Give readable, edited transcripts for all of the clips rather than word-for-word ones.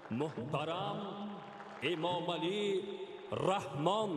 Муҳтарам Эмомалӣ Раҳмон.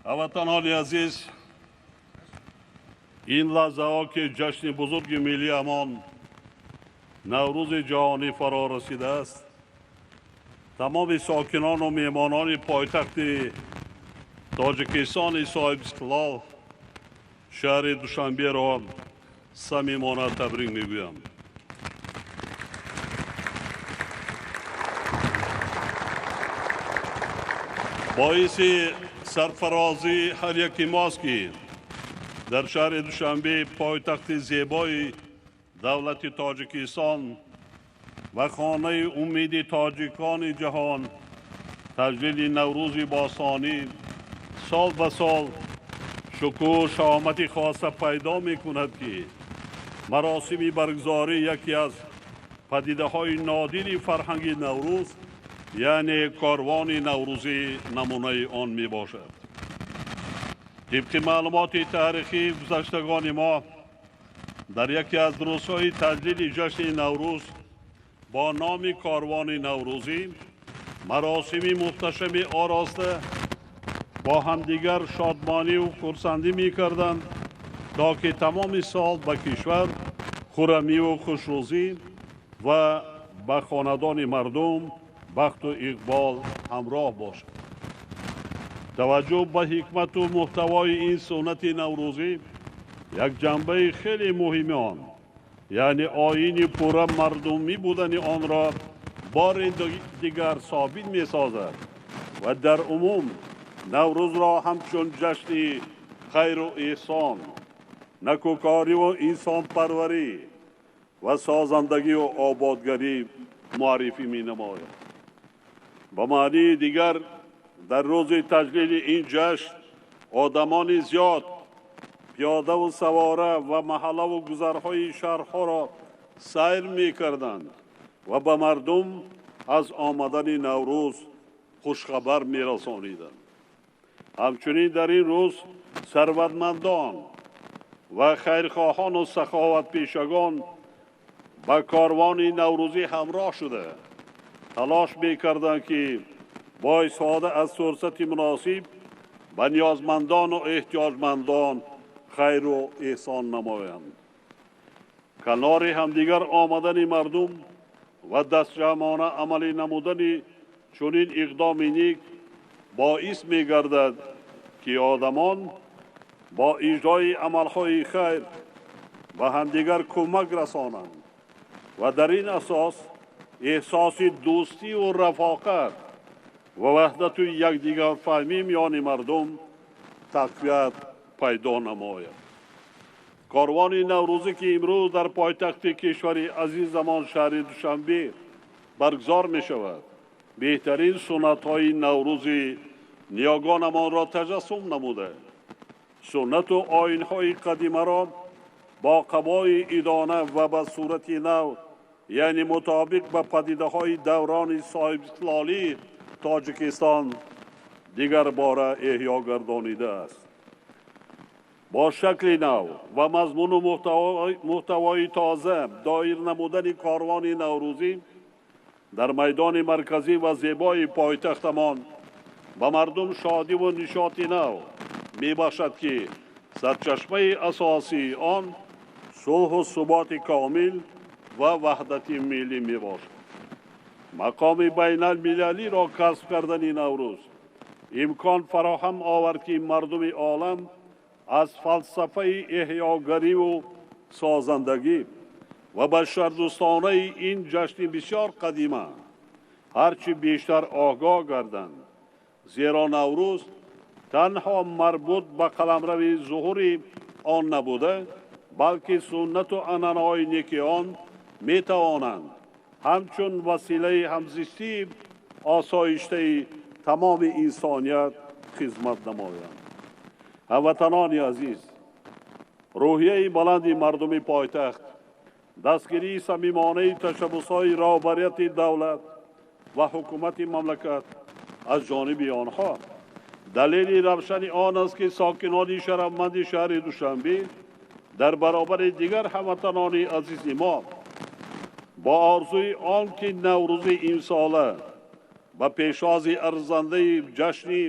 Ҳамватанони азиз, ин лаҳзаҳо ки ҷашни бузурги миллиамон Наврӯзи ҷаҳонӣ фаро расидааст, тамоми сокинону меҳмонони пойтахти Тоҷикистони соҳибистиқлол шаҳри Душанберо самимона табрик мегӯям. Боиси сарфарозии ҳар яки мост, ки дар шаҳри Душанбе, пойтахти зебои давлати Тоҷикистон ва хонаи умеди тоҷикони ҷаҳон, таҷлили Наврӯзи бостонӣ сол ба сол шукӯҳ шаҳомати хоса пайдо мекунад, ки маросими баргузорӣ яке аз падидаҳои нодири фарҳанги Наврӯз, яъне корвони наврӯзӣ, намунаи он мебошад. Тибқи маълумоти таърихии гузаштагони мо, дар яке аз рӯзҳои таҷлили ҷашни Наврӯз бо номи корвони наврӯзӣ маросими муҳташами ороста бо ҳамдигар шодмониву хурсандӣ мекарданд, то ки тамоми сол ба кишвар хуррамиву хушрӯзӣ ва ба хонадони мардум бахту иқбол ҳамроҳ бошад. Таваҷҷӯҳ ба ҳикмату муҳтавои ин суннати наврӯзӣ як ҷанбаи хеле муҳими он, яъне оини пурра мардумӣ будани онро бори дигар собит месозад ва дар умум Наврӯзро ҳамчун ҷашни хайру эҳсон, накӯкориву инсонпарварӣ ва созандагию ободгарӣ муаррифӣ менамояд. Ба маънии дигар, дар рӯзи таҷлили ин ҷашн одамони зиёд пиёдаву савора ва маҳаллаву гузарҳои шаҳрҳоро сайр мекарданд ва ба мардум аз омадани Наврӯз хушхабар мерасониданд. Ҳамчунин дар ин рӯз сарватмандон ва хайрхоҳону саховатпешагон ба корвони наврӯзӣ ҳамроҳ шуда талош мекарданд, ки бо истифода аз фурсати муносиб ба ниёзмандону эҳтиёҷмандон хайру эҳсон намоянд. Канори ҳамдигар омадани мардум ва дастҷамъона амалӣ намудани чунин иқдоми ник боис мегардад, ки одамон бо иҷрои амалҳои хайр ба ҳамдигар кӯмак расонанд ва дар ин асос эҳсоси дӯстиву рафоқат ва ваҳдату якдигарфаҳмӣ миёни мардум тақвият пайдо намояд. Корвони наврӯзӣ, ки имрӯз дар пойтахти кишвари азизамон шаҳри Душанбе баргузор мешавад, беҳтарин суннатҳои наврӯзи ниёгонамонро таҷассум намуда, суннату оинҳои қадимаро бо қабои идона ва ба сурати нав, яъне мутобиқ ба падидаҳои даврони соҳибистиқлолии Тоҷикистон дигарбора эҳё гардонидааст. Бо шакли нав ва мазмуну муҳтавои тоза доир намудани корвони наврӯзӣ Дар майдони марказӣ ва зебои пойтахтамон ба мардум шодиву нишоти нав мебахшад, ки сарчашмаи асосии он сулҳу суботи комил ва ваҳдати миллӣ мебошад. Мақоми байналмилалиро касб кардани Наврӯз имкон фароҳам овард, ки мардуми олам аз фалсафаи эҳёгариву созандагӣ ва башардӯстонаи ин ҷашни бисёр қадима ҳарчи бештар огоҳ гарданд, зеро Наврӯз танҳо марбут ба қаламрави зуҳури он набуда, балки суннату анъанаҳои неки он метавонанд ҳамчун василаи ҳамзистии осоиштаи тамоми инсоният хизмат намоянд. Ҳамватанони азиз, рӯҳияи баланди мардуми пойтахт, дастгирии самимонаи ташаббусҳои роҳбарияти давлат ва ҳукумати мамлакат аз ҷониби онҳо далели равшани он аст, ки сокинони шарафманди шаҳри Душанбе дар баробари дигар ҳамватанони азизи мо бо орзуи он ки Наврӯзи имсола ба пешвози арзандаи ҷашни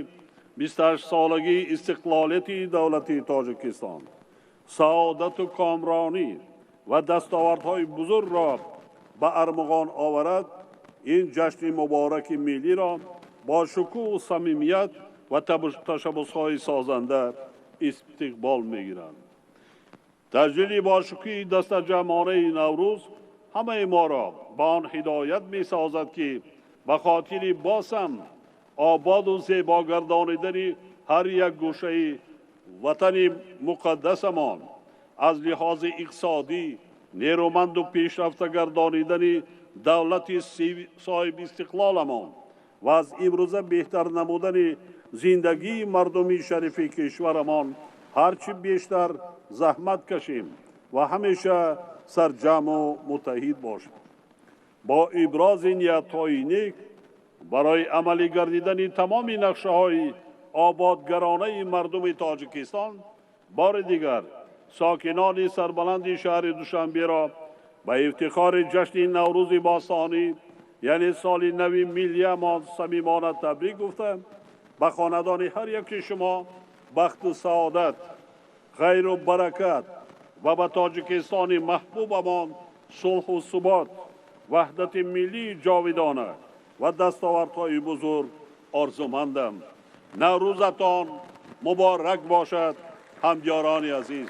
28-солагии истиқлолияти давлати Тоҷикистон саодату комронӣ ва дастовардҳои бузургро ба армуғон оварад, ин ҷашни мубораки миллиро бо шукӯҳу самимият ва ташаббусҳои созанда истиқбол мегиранд. Таҷлили бошукӯҳи дастаҷамъонаи Наврӯз ҳамаи моро ба он ҳидоят месозад, ки ба хотири боз ҳам ободу зебо гардонидани ҳар як гӯшаи ватани муқаддасамон аз лиҳози иқтисодӣ нерӯманду пешрафта гардонидани давлати соҳибистиқлоламон ва аз имрӯза беҳтар намудани зиндагии мардуми шарифи кишварамон ҳарчи бештар заҳмат кашем ва ҳамеша сарҷамъу муттаҳид бошем. Бо ибрози ниятҳои нек барои амалӣ гардидани тамоми нақшаҳои ободгаронаи мардуми Тоҷикистон бори дигар сокинони сарбаланди шаҳри Душанберо ба ифтихори ҷашни Наврӯзи бостонӣ, яъне соли нави миллиамон самимона табрик гуфта, ба хонадони ҳар яки шумо бахту саодат, хайру баракат ва ба Тоҷикистони маҳбубамон сулҳу субот, ваҳдати миллии ҷовидона ва дастовардҳои бузург орзумандам. Наврӯзатон муборак бошад, ҳамдиёрони азиз.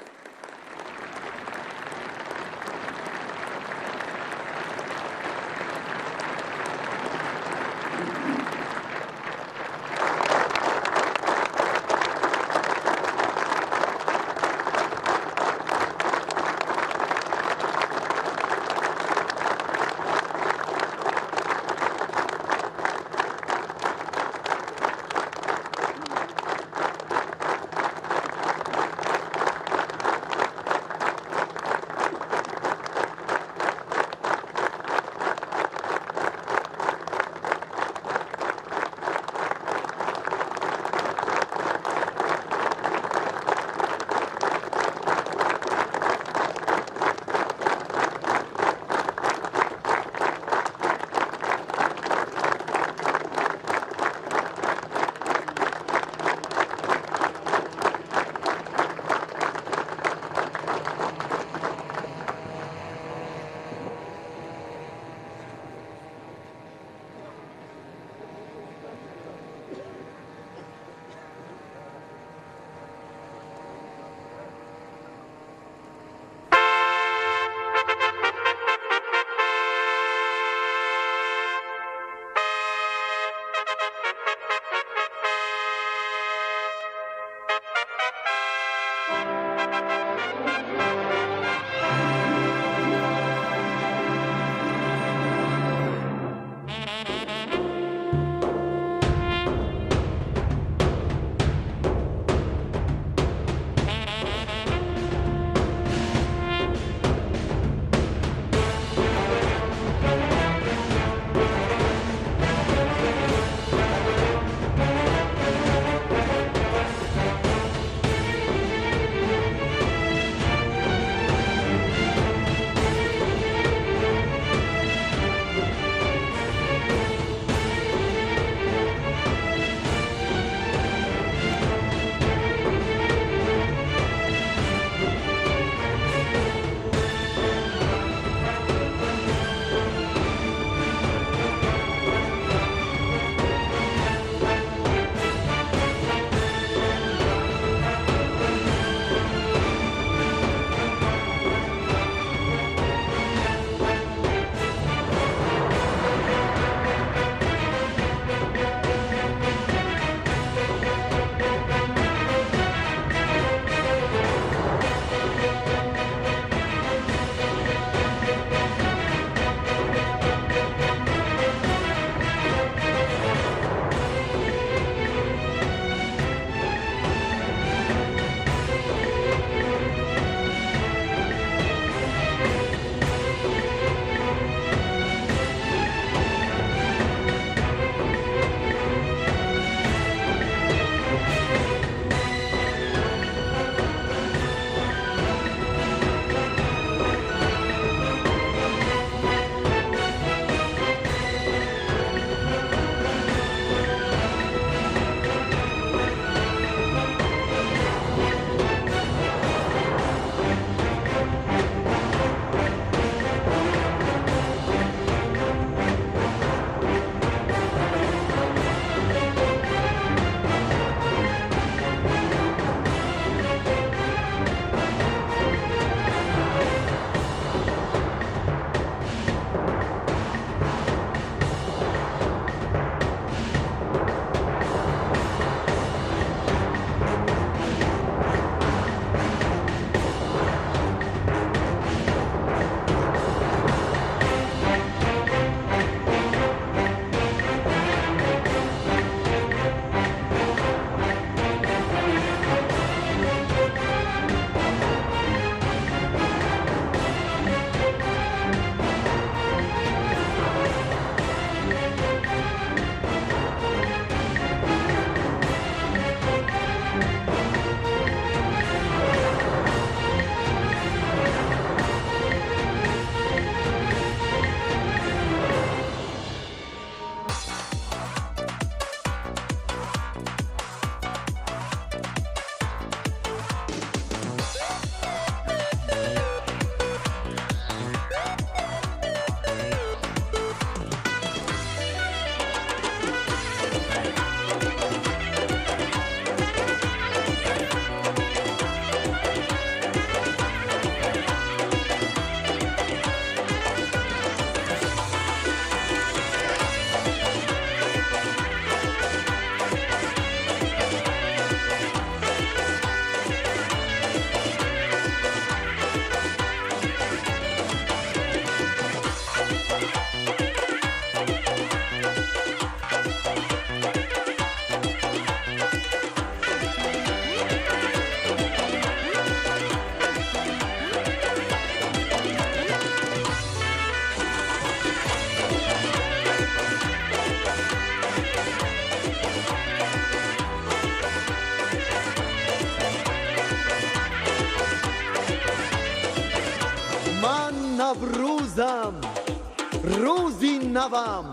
Навам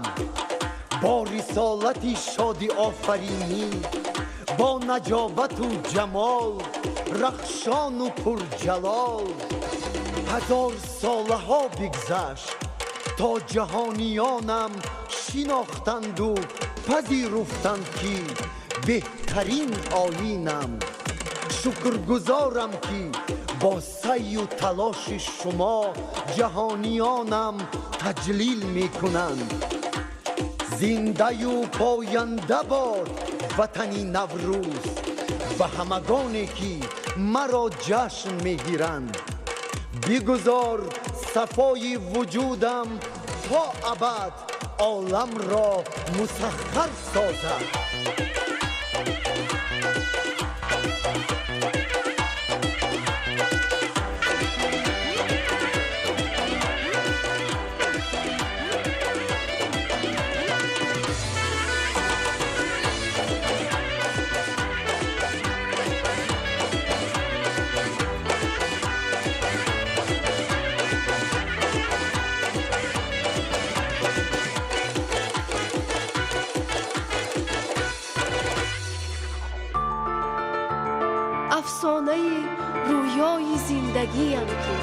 бо рисолати шодиофаринӣ, бо наҷобату ҷамол, рахшону пурҷалол. Ҳазорсолаҳо бигзашт, то ҷаҳониёнам шинохтанду пазируфтанд, ки беҳтарин оинам. Шукргузорам, ки бо саъю талоши шумо ҷаҳониёнам таҷлил мекунанд. Зиндаю поянда бод ватани Наврӯз ва ҳамагоне, ки маро ҷашн мегиранд. Бигузор сафои вуҷудам то абад оламро мусаххар созад. Афсонаи рӯёи зиндагиам, ки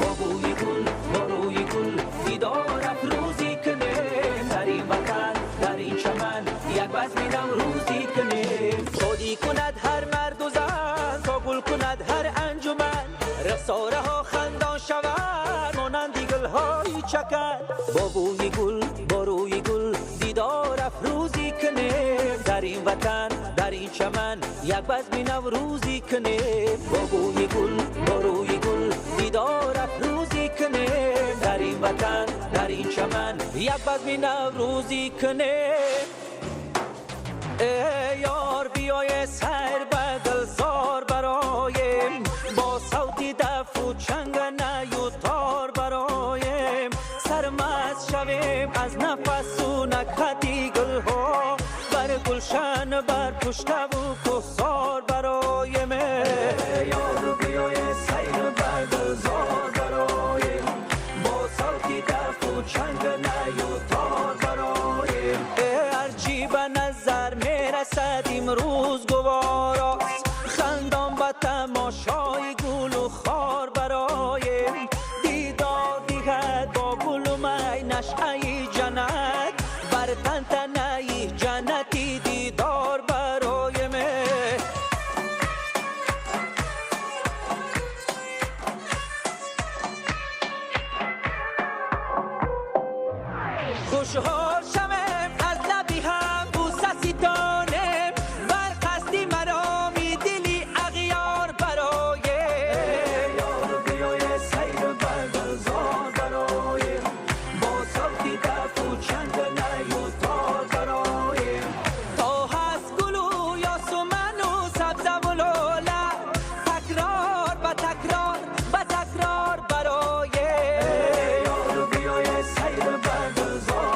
Бо бӯи гул, бо рӯи гул дидор афрӯзӣ кунем. Дар ин ватан, дар ин чаман як базми наврӯзӣ кунем. Шодӣ кунад ҳар марду зан, то гул кунад ҳар анҷуман. Рухсораҳо хандон шавад, монанди гулҳои чакан. Бо бӯи гул, бо рӯи гул дидор афрӯзӣ кунем. Дар ин ватан, дар ин чаман як базми наврӯзӣ кунем. Бо бӯи гул, бо рӯи гул дидор афрӯзӣ кунем. Дар ин ватан, дар ин чаман як базми наврӯзӣ кунем. Эй ёр, биёй сайр ба гулзор бароем, бо савти дафу чанг, наю тор бароем. Сармаст шавем аз нафасу накҳати гулҳо, бар гулшан, бар пуштаву кӯҳсор бароем. Эй ёр, биёй сайр ба гулзор бароем, бо савти дафу чанг, наю тор бароем. Ҳарчи ба назар мерасад, имрӯз гуворост, хандон ба тамошои гулу хор бароем. Дидор диҳад бо гулу май нашъаи ҷаннат, бар тантанаи ҷаннати дидор бароем. Хушҳол шавем, аз лаби ҳам бӯса ситонем, бар қасди мароми дили ағёр бароем. Ёр, биёй сайр ба гулзор бароем, бо савти дафу чанг, наю тор бароем. То ҳаст гулу ёсуману сабзаву лола, такрор ба такрор ба такрор бароем. Ёр, биёй сайр ба гулзор.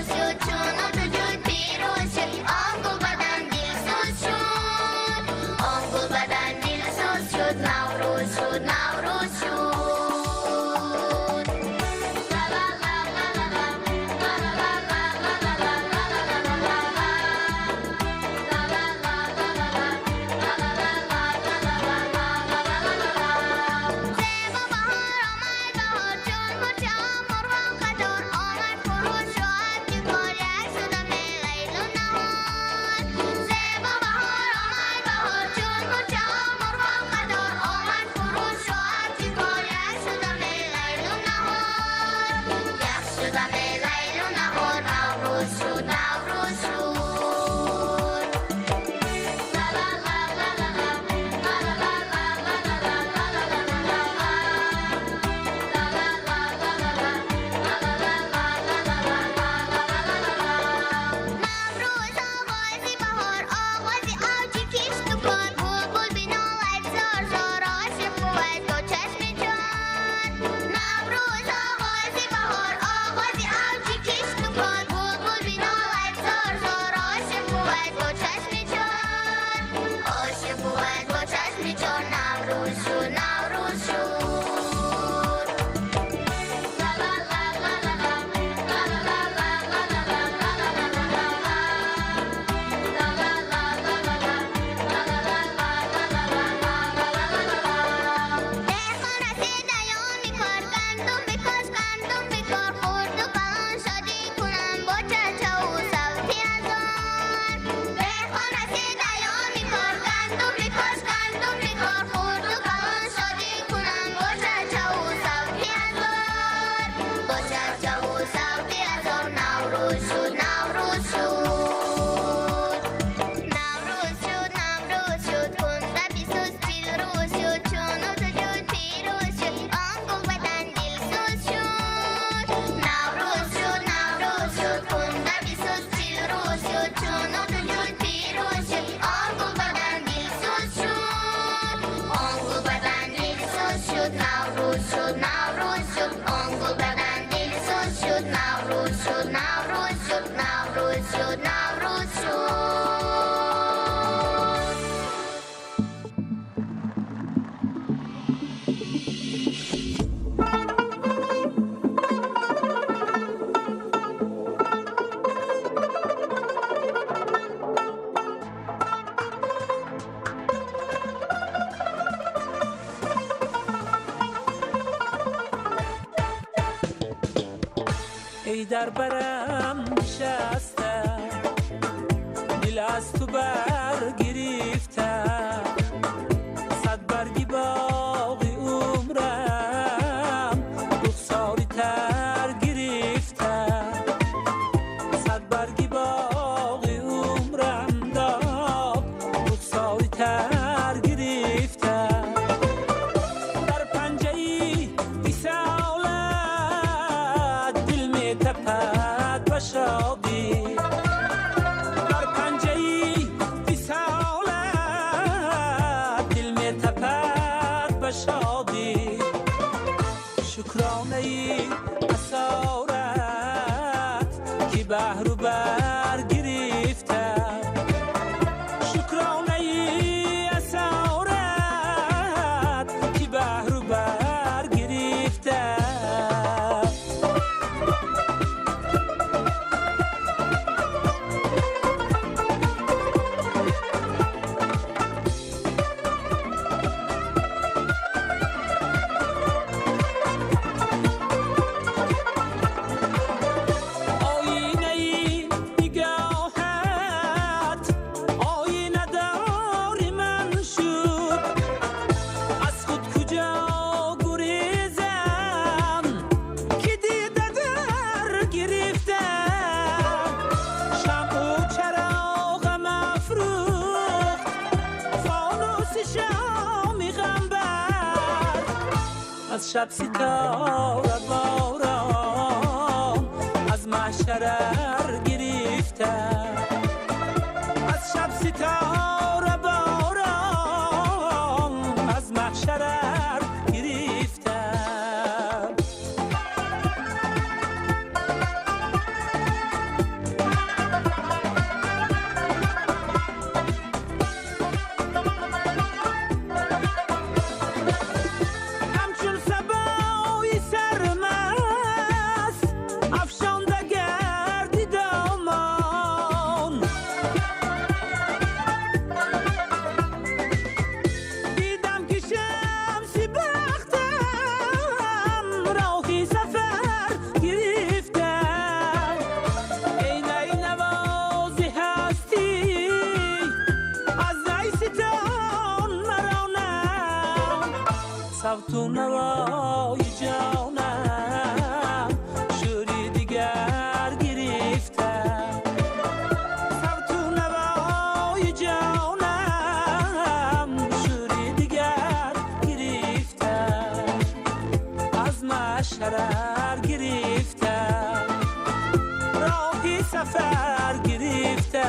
شد، چون و تو جود پیروز شد، آن گل بدن دلسوز شد، آن گل بدن دلسوز شد، نوروز شد، نوروز شد. لا لا لا لا لا لا لا لا لا لا لا لا لا لا لا لا لا زیبا بهار آمد بهار، چون مچ مرغان قطار آمد، فروش شد که کار یک شدم لیل و نهار. زیبا بهار آمد بهار، چون مچ مرغان قطار آمد، فروش شد که کار یک شدم لیل و نهار، یک شدم لیل و نهار، نوروز شد، نوروز شد. لا لا لا لا لا لا لا لا لا لا لا لا لا لا نوروز آغازی بهار، آغازی اوج کشت و کار، بلبل بنالد زار زار، عاشق بود با چشم چار. نوروز آغازی بهار، آغازی اوج کشت و کار، بلبل بنالد زار زار، عاشق بود با چشم چار، عاشق بود با چشم چار، نوروز شد، نوروز شد. لا لا لا لا لا لا لا لا لا لا لا لا لا لا دهقان رسید ایام کار، گندم بکاش گندم بکار، خرد و کلان شادی کنم با چچا و صوتی از آن. دهقان رسید ایام کار، گندم بکاش گندم بکار، خرد و کلان شادی کنم با چچا و صوتی از آن، با چچا و صوتی از آن، نوروز شد، نوروز شد. نوروز شد، نوروز شد، کنده بسوز چل روز شد، چون و تو جود پیروز شد، آن گل بدن دلسوز شد. نوروز شد، نوروز شد، کنده بسوز چل روز شد، چون و تو جود پیروز شد، آن گل بدن دلسوز شد، آن گل بدن دلسوز شد، نوروز شد، نوروز شد، آن گل بدن دلسوز شد، نوروز شد، نوروز شد، نوروز شد، نوروز شد. ای در برم نشسته، دل از تو برگرفته، صد برگی باغ عمرم رخساری تر گرفته، صد برگی باغ عمرم داغ رخساری تر گرفته. در پنجه‌ای وصالت دل می تپد به شادی، در پنجه‌ای وصالت دل می تپد به شادی. شکرانه اسارت که بهر و بر گرفته، شکرانه اسارت که بهر و بر گرفته. آینه نگاهت آینه دار من شد، از خود کجا گریزم که دیده در گرفته. شمع و چراغم افروخت فانوس شام غم بر، از شب ستاره باران از محشر گرفته، از شب ستاره باران از محشر گرفته. Савту навои ҷонам шӯри дигар гирифта, савту навои ҷонам шӯри дигар гирифта, аз машшарар гирифта, роҳи сафар гирифта.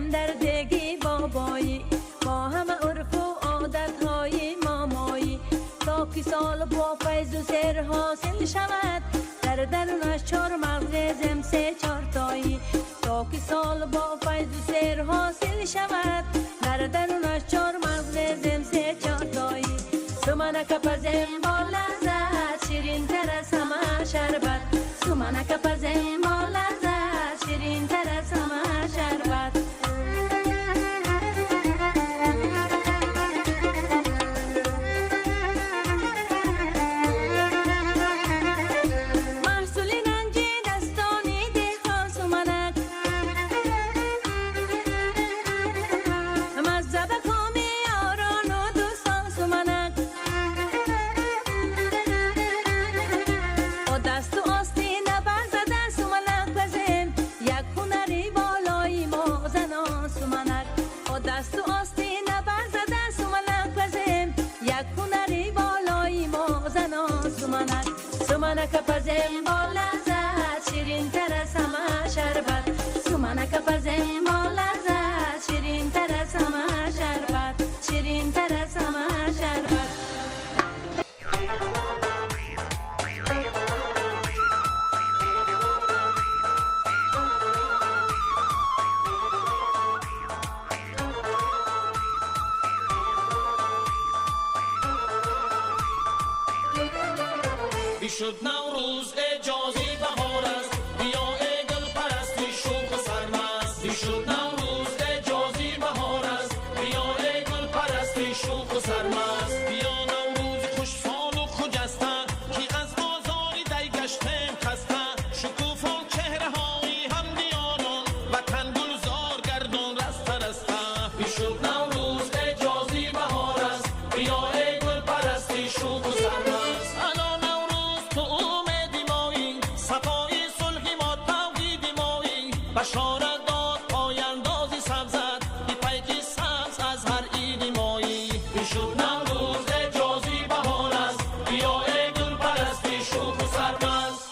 پزم در دگی بابایی، با همه عرف و عادتهای مامایی. تا که سال با فیض و سر حاصل شود، در درونش چار مغز زم سه چار تایی. تا که سال با فیض و سر حاصل شود، در درونش چار مغز زم سه چار تایی. سمنک پزم با لذت، شیرین تر از همه شربت. سمنک پزم با لذت، شیرین تر از همه شربت. محصول رنج دستانی دهقان سمنک، مذهب کام یاران و دوستان سمنک. با دست و آستین برزده سمنک پزیم، یک هنری بالای ما زنان سمنک. با دست و آستین برزده سمنک پزیم، یک هنری بالای ما زنان سمنک. سمنک پزیم با لذت، شیرین تر از همه شربت. سمنک پزیم با لذت، شیرین تر از همه شربت. شیرین تر از همه شربت. بیشد نوروز اجازی بهار است، بیا ای گل پرستی شوخ و سرمست. بیشد نوروز اجازی بهار است، بیا ای گل پرستی شوخ و سرمست. بیا نوروز خوشفال و خجسته، که از آزاری دی گشتیم خسته. شکوفان چهره های هم دیاران، وطن گلزار گردان رسته رسته. بیشد نوروز اجازی بهار است، بیا ای گل پرستی شوخ و سرمست. بشارت داد پایندازی سبزد، بی پیکی سبز از هر عیدی مایی. بیشد نوروز اجازی بهار است، بیا ای گل پرستی شوخ و سرمست.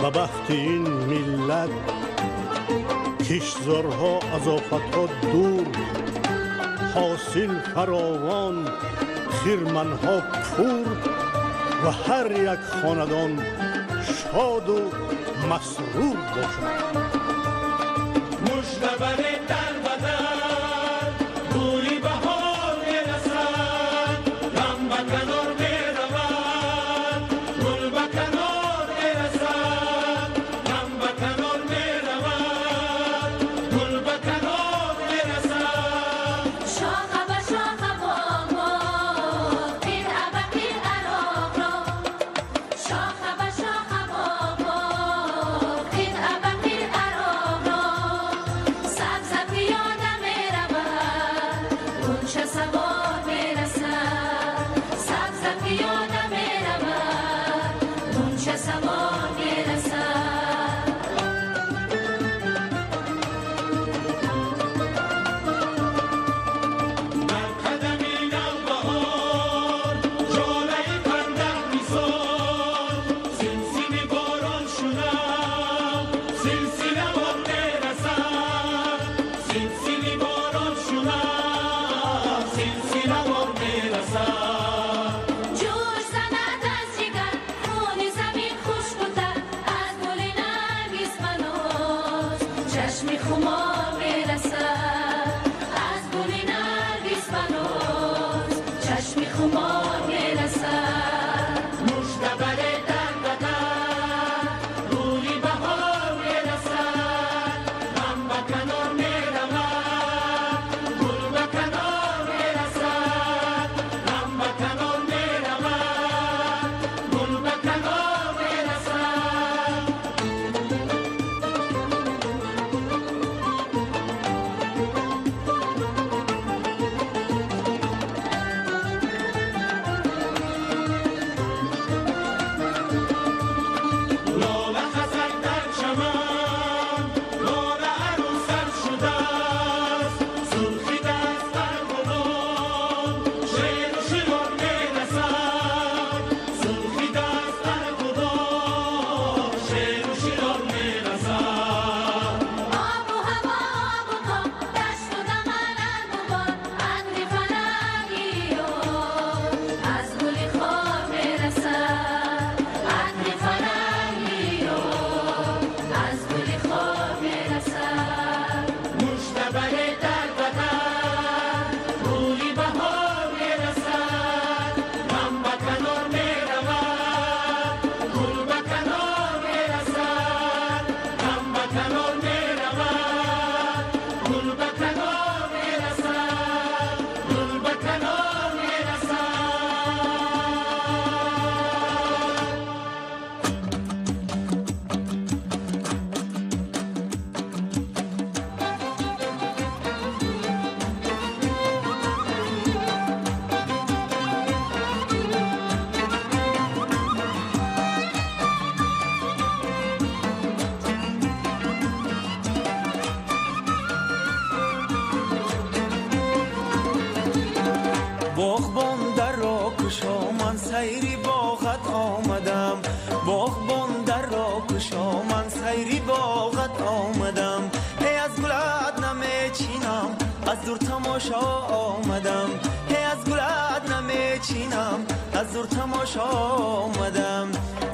Ба бахти ин миллат киштзорҳо аз офатҳо дур, ҳосил фаровон, хирманҳо пур ва ҳар як хонадон шоду масрур бошад. Мужда бар дар ба дар гули баҳор мерасад, ғам ба канор меравад, гул ба канор мерасад, ғам ба канор меравад, гул ба канор мерасад. Шоха ба шоха бо қитъа ба қитъа роҳ, шоха ба шоха бо қитъа ба қитъа роҳ, сабза пиёда меравад, ғунча савор мерасад, сабза пиёда меравад, ғунча савор мерасад. Дар қадами навбаҳор ҷолаи пандаҳ нисор, симсими борон шунав, силсилавор мерасад, симсими борон шунав, силсилавор мерасад. Ҷӯш занад аз ҷигар хуни замин хушку тар, аз гули наргис баноз чашми хумор мерасад, аз гули наргис баноз чашми хумор мерасад. Мужда бар дар ба дар гули баҳор мерасад, ғам ба канор меравад, гул ба канор мерасад, ғам ба канор меравад, гул ба канор мерасад. Лола хазар дар чаман, лола арӯсар шудааст, сурхи даст арғувон, шеру шиор мерасад, сурхи даст арғувон, шеру шиор мерасад. Обу ҳаво, обу тоб, дашту даман арғувон, атри фалангиё аз гули хор мерасад, атри фалангиё аз гули хор мерасад. Мужда бар дар ба дар гули баҳор мерасад, ғам ба канор меравад, гул ба канор мерасад, ғам ба канор меравад, гул ба канор мерасад, гул ба канор мерасад. Боғбон дарро кушо, ман сайри боғат омадам, боғбон дарро кушо, ман сайри боғат омадам, эй аз гулат намечинам, аз дур тамошо омадам, эй аз гулат намечинам, аз дур тамошо омадам.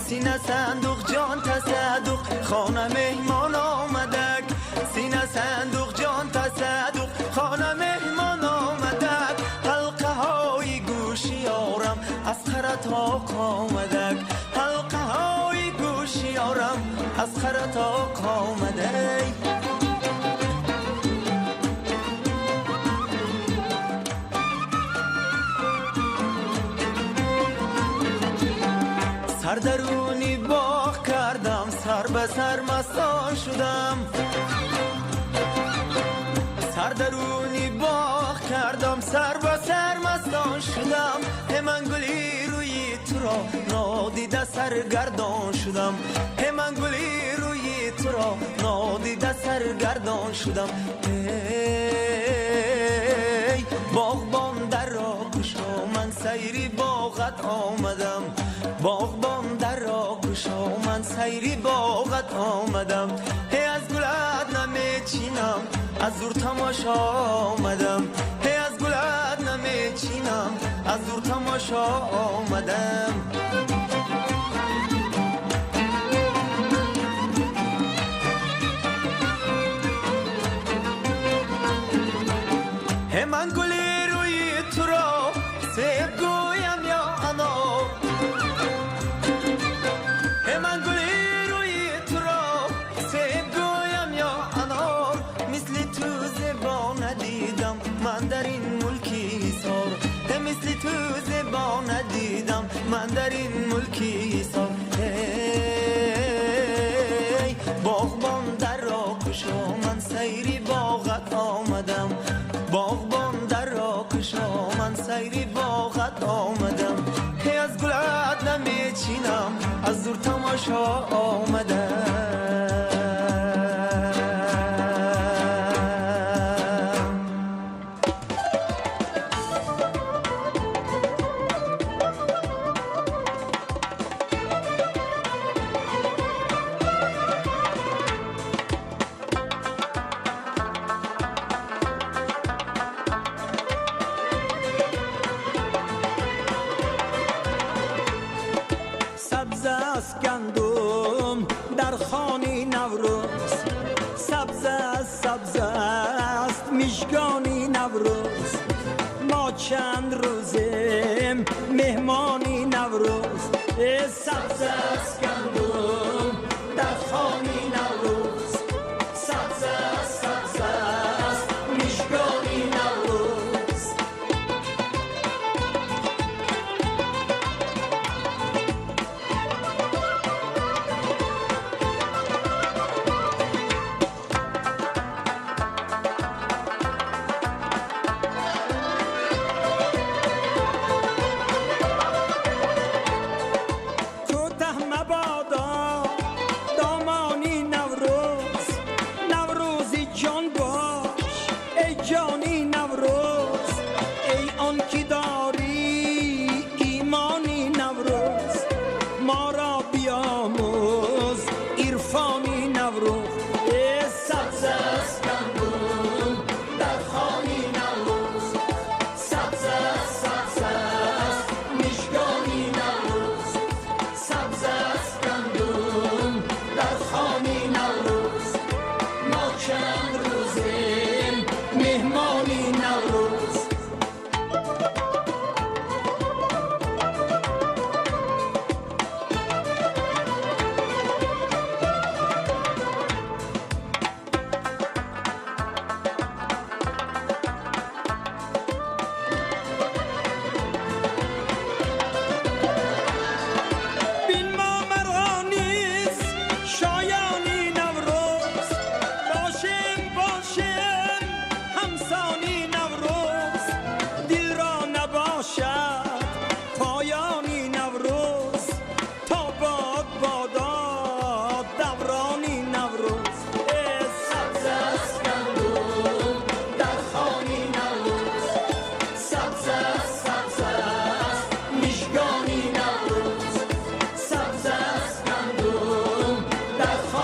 Сина сандуқ ҷон тасаддуқ, хона меҳмон омадак, сина сандуқ ҷон тасаддуқ, хона меҳмон омадак, ҳалқаҳои гӯшиёрам аз Қаратоқ омадак, ҳалқаҳои гӯшиёрам аз Қаратоқ омадай. Сар даруни боғ кардам, сар ба сар мастон шудам, сар даруни боғ кардам, сар ба сар мастон шудам, ман гули рӯи туро нодида саргардон шудам, ман гули рӯи туро нодида саргардон шудам. Эй боғбон дарро кушо, ман сайри боғат омадам, Боғбон дарро кушо, ман сайри боғат омадам. Ҳей аз гулат намечинам, аз дур тамошо омадам. Ҳей аз гулат намечинам, аз дур тамошо омадам. Ҳей ман гули рӯи туро себ гӯям ё анор. Ҳей ман гули рӯи туро себ гӯям ё анор. Мисли ту зебо надидам ман дар ин мулки ҳисор. Ҳей мисли ту зебо надидам ман дар ин мулки ҳисор. Ҳей боғбон дарро кушо, ман сайри боғат омадам. Боғбон дарро кушо, ман сайри боғат омадам. Ҳей аз гулат намечинам, аз дур тамошо омадам. Сабз аст гандум дар хони Наврӯз, сабз аст, сабз аст мижгони Наврӯз. Мо чанд рӯзем меҳмони Наврӯз. Сабз аст гандум дар хони Наврӯз, сабз аст, сабз аст мижгони Наврӯз. Кӯтаҳ мабодо домони Наврӯз, Наврӯзи ҷон бош эй ҷони Наврӯз. Эй он ки дорӣ имони Наврӯз, моро биомӯз ирфони Наврӯз. Сабз аст гандум дар хони Наврӯз, сабз аст, сабз аст мижгони Наврӯз. Сабз аст гандум дар хони Наврӯз, мо чанд рӯзем меҳмони Наврӯз. Бин мо маро низ шоёни Наврӯз, бошем, бошем ҳамсони Наврӯз. Дилро набошад поёни Наврӯз, то бод бодо даврони Наврӯз. Сабз аст гандум дар хони Наврӯз, сабз аст, сабз аст мижгони Наврӯз. Сабз аст гандум дар хони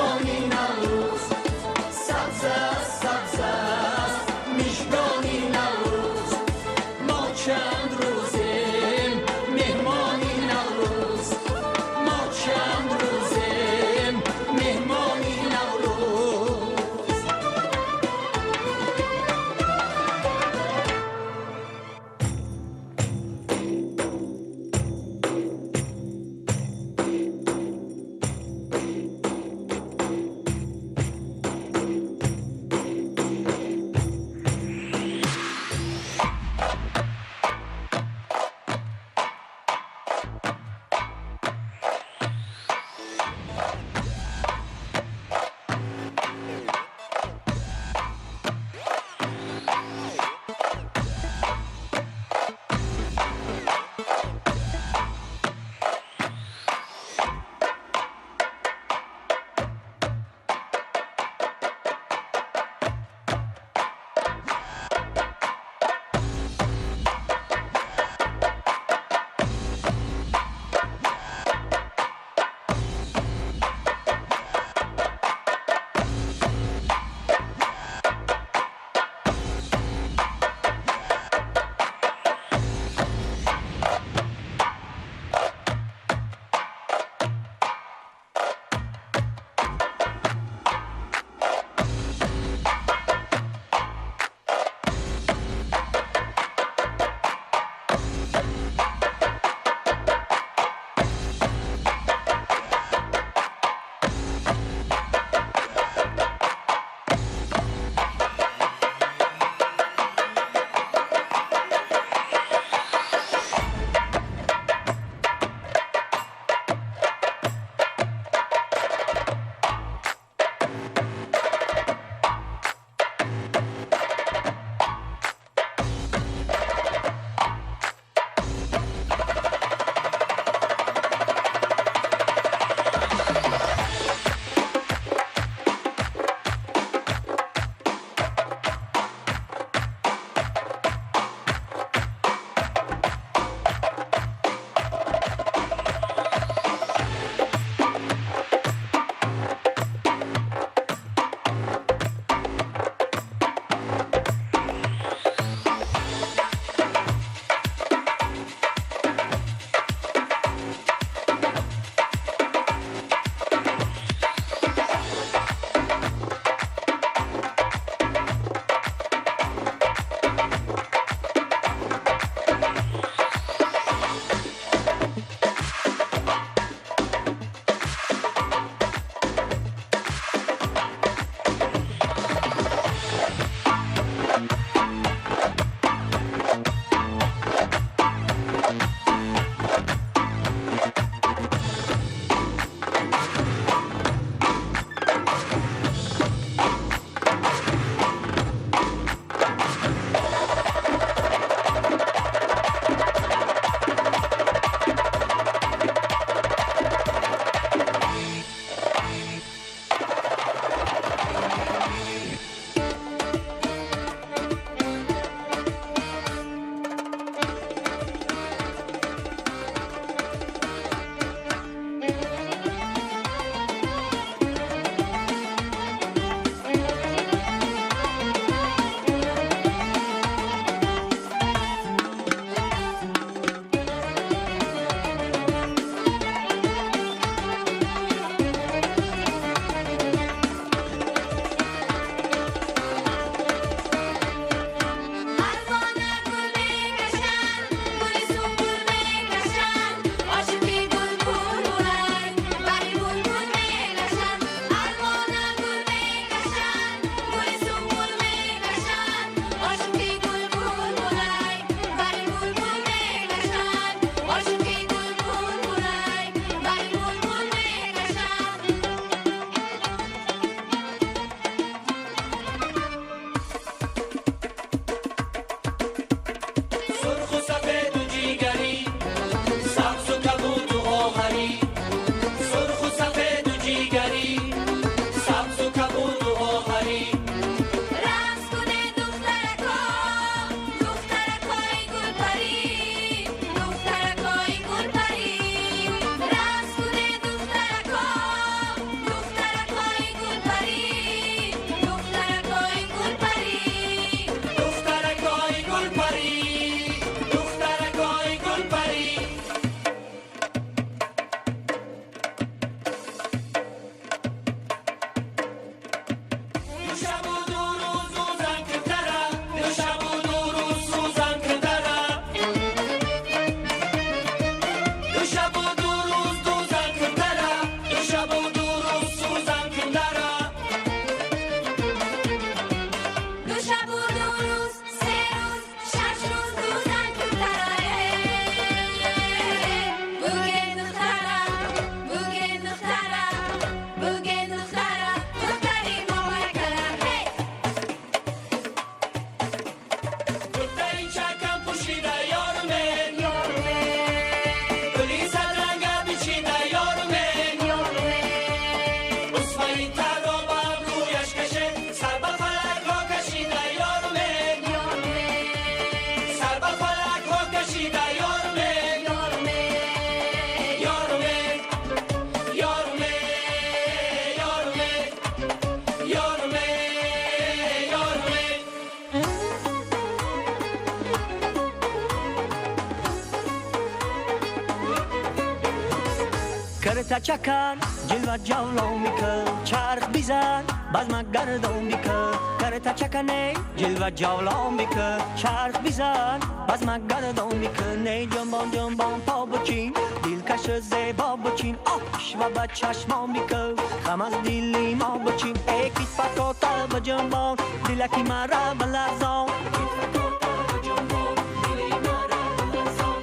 کرتا چکن جلوه جولان بکن چرخ بزن بزم گردان بکن کرتا چکنه جلوه جولان بکن چرخ بزن بزم گردان بکن ای جنبان جنبان پا بچین دلکش زیبا بچین آش و به چشمان بکن غم از دلی ما بچین ای کیت به جنبان دلکی مرا بلرزان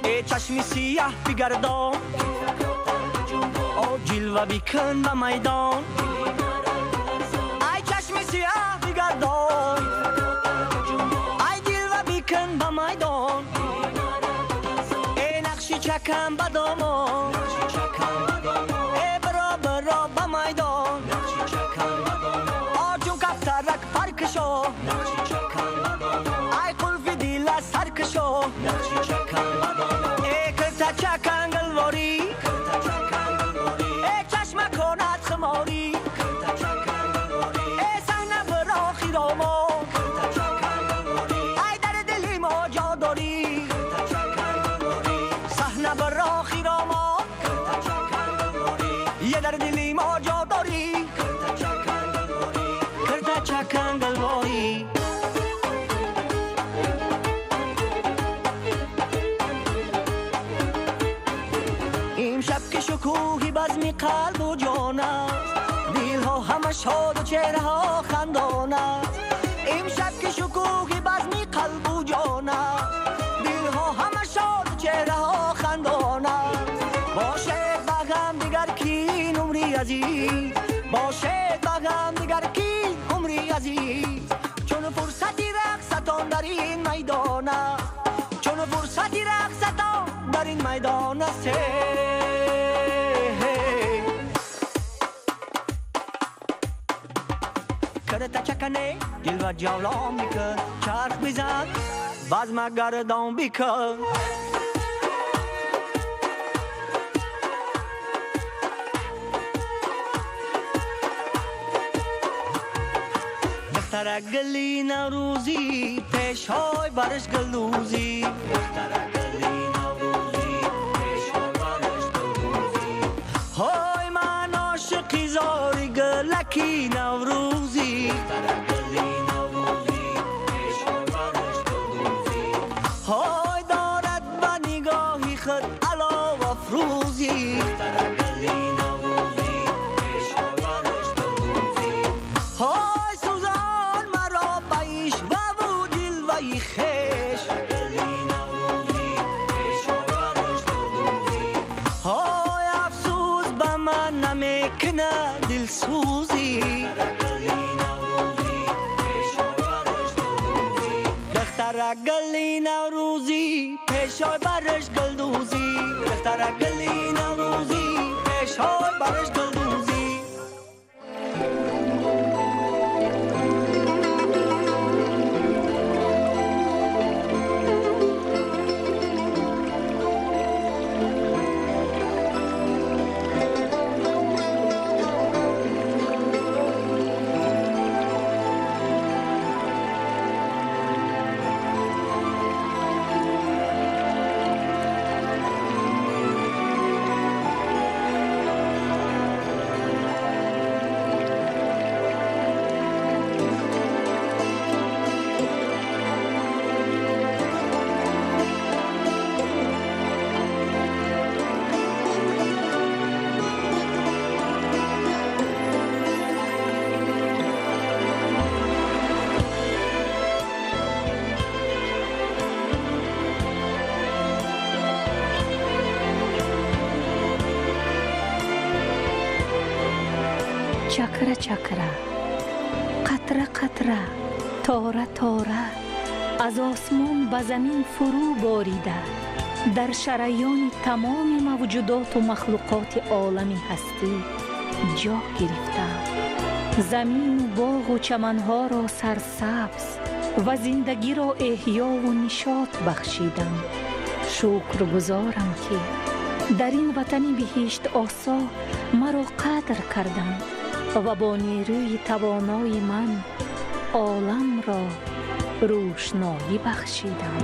ای چشمی سیاه بگردان او جلوه بکن به میدان ای چشم سیاه بگردان ای جلوه بکن به میدان ای نقشی چکن به دامان ای برا برا به میدان آجون کفترک پرکشو ای قلف دیل سرکشو ای کرتا چکن گلواری شکوهی بزمی قلب و جان است دلها همه شاد و چهره ها خندان است امشب که شکوهی بزمی قلب و جان است دلها همه شاد و چهره ها خندان است باشد با هم دیگر کی عمری عزیز باشد با هم دیگر کی عمری عزیز چون فرصتی رقصتان در این میدان است چون فرصتی رقصتان در این میدان است کرتا چکنه جلوه جولان بکن چرخ بزن بزم گردان بکن دختر گلی نوروزی پیش های برش گلوزی دختر گلی نوروزی پیش های برش گلوزی های من عاشقی زاری گلکی نوروزی های دارد به نگاهی خود علاو افروزی های سوزان مرا به عشوه و جلوه خویش های افسوس به من نمیکنه دلسوزی دختر گلی نوروزی پیشای برش گلدوزی دختر گلی نوروزی پیشای برش گلدوزی Чакра чакра, қатра қатра, тора тора аз осмон ба замин фурӯ борида дар шараёни тамоми мавҷудоту махлуқоти олами ҳастӣ ҷо гирифтам. Замину боғу чаманҳоро сарсабз ва зиндагиро эҳёву нишот бахшидам. Шукргузорам, ки дар ин ватани биҳиштосо маро қадр карданд ва бо нерӯи тавонои ман оламро рӯшноӣ бахшидам.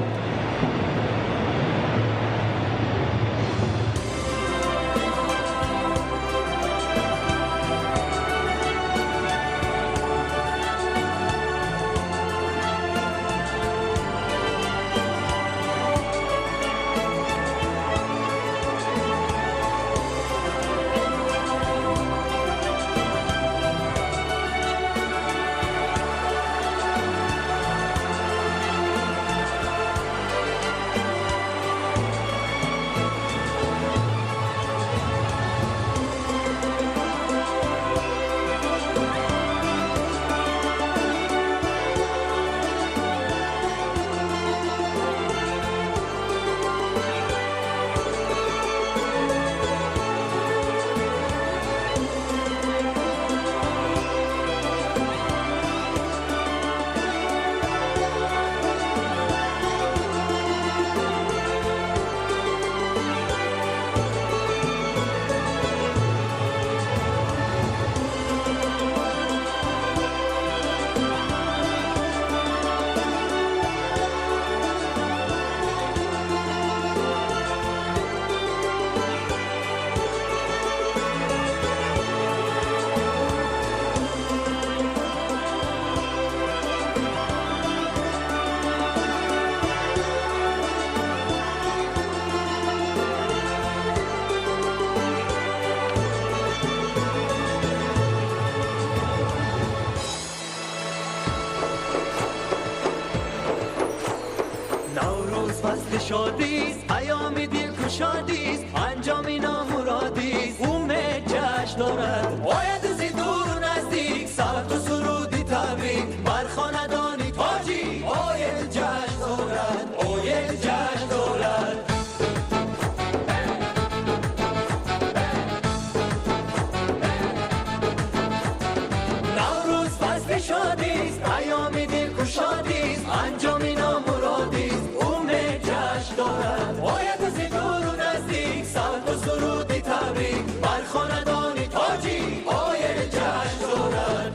شادیست، ایام دل کشادیست، انجام نامرادیست، امید جشن دارد. آید ز دور و نزدیک صوت و سرودی تبریک بر خاندان تاجیک، آید جشن دارد، آید جشن دارد. نوروز فصل شادیست، ایام دل کشادیست، انجام نامرادیست، امید جشن دارد. آید ز دور و نزدیک صوت و سرودی تبریک بر خاندان تاجیک، آید جشن دارد.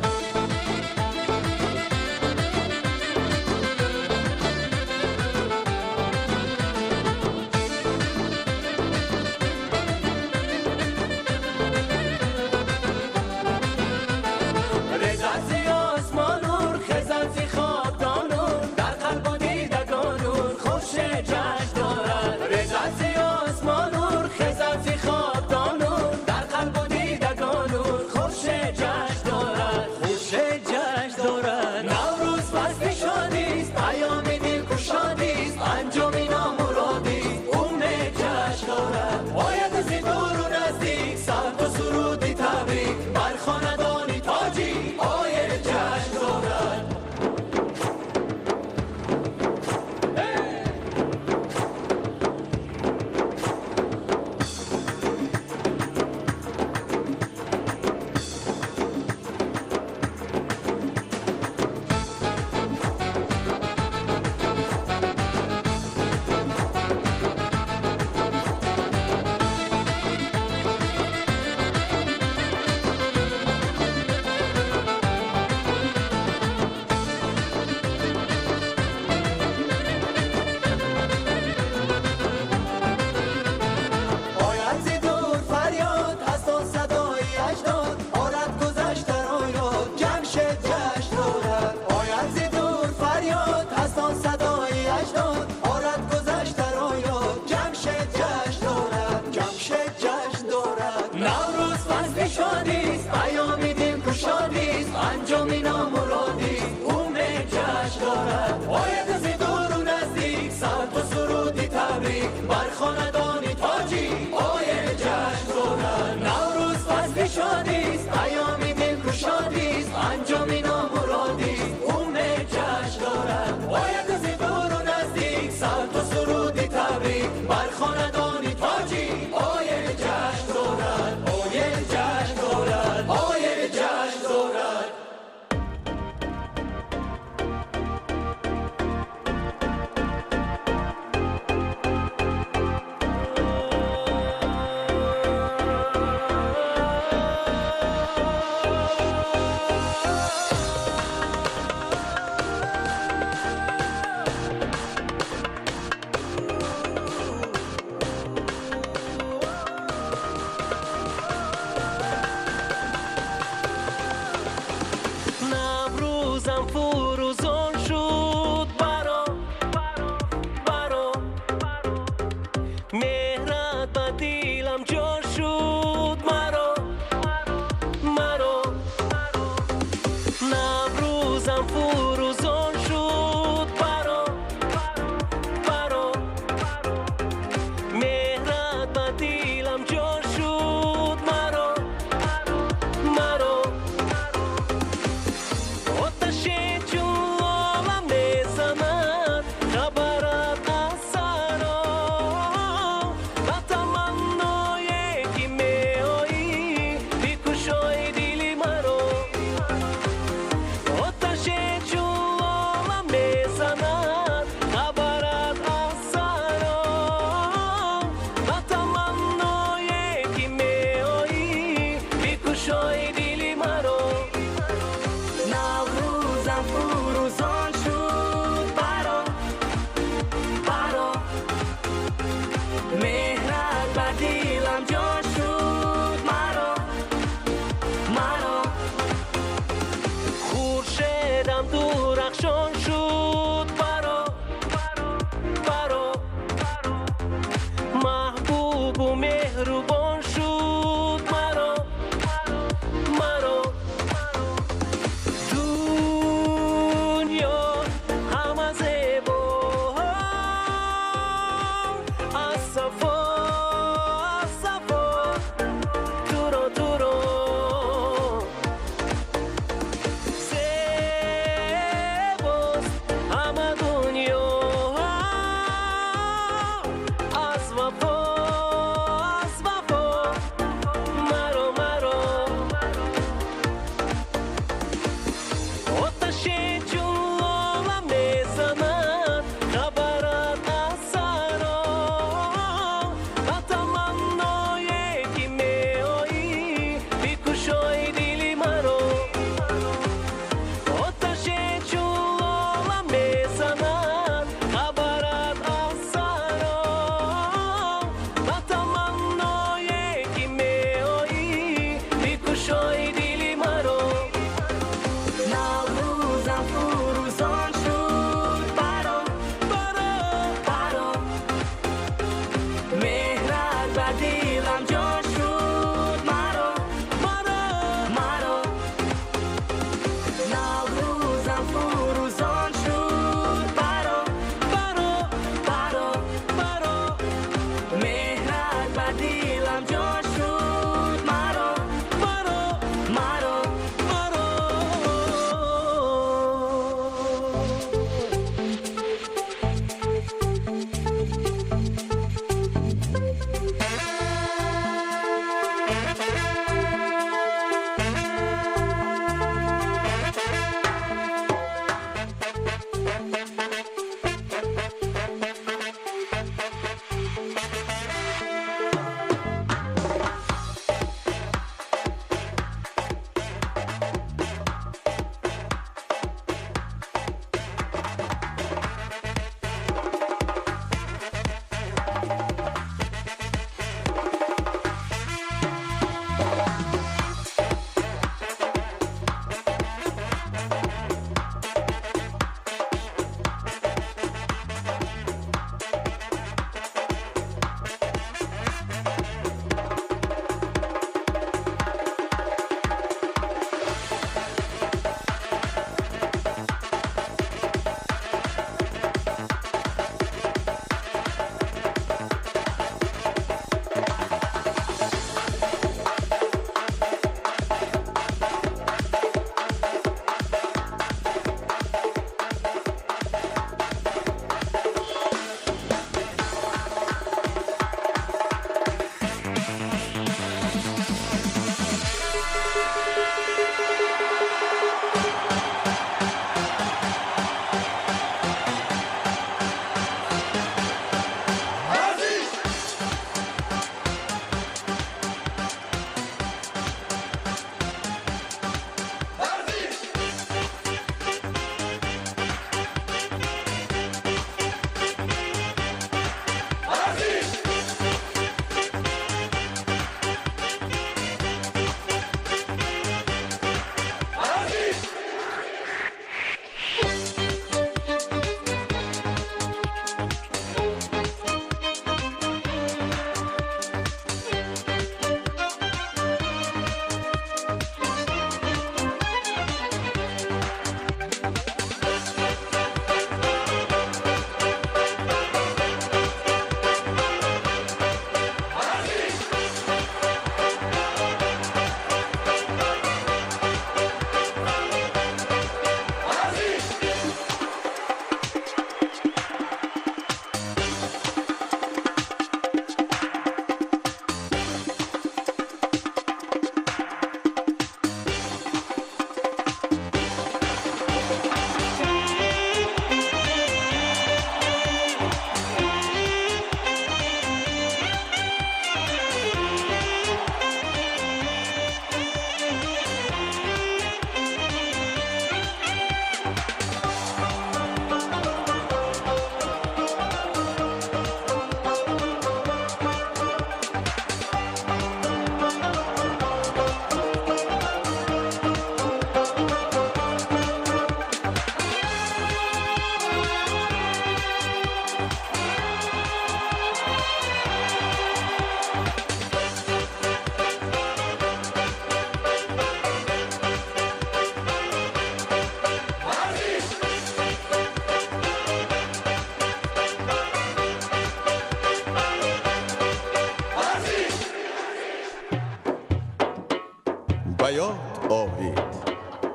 Ба ёд оред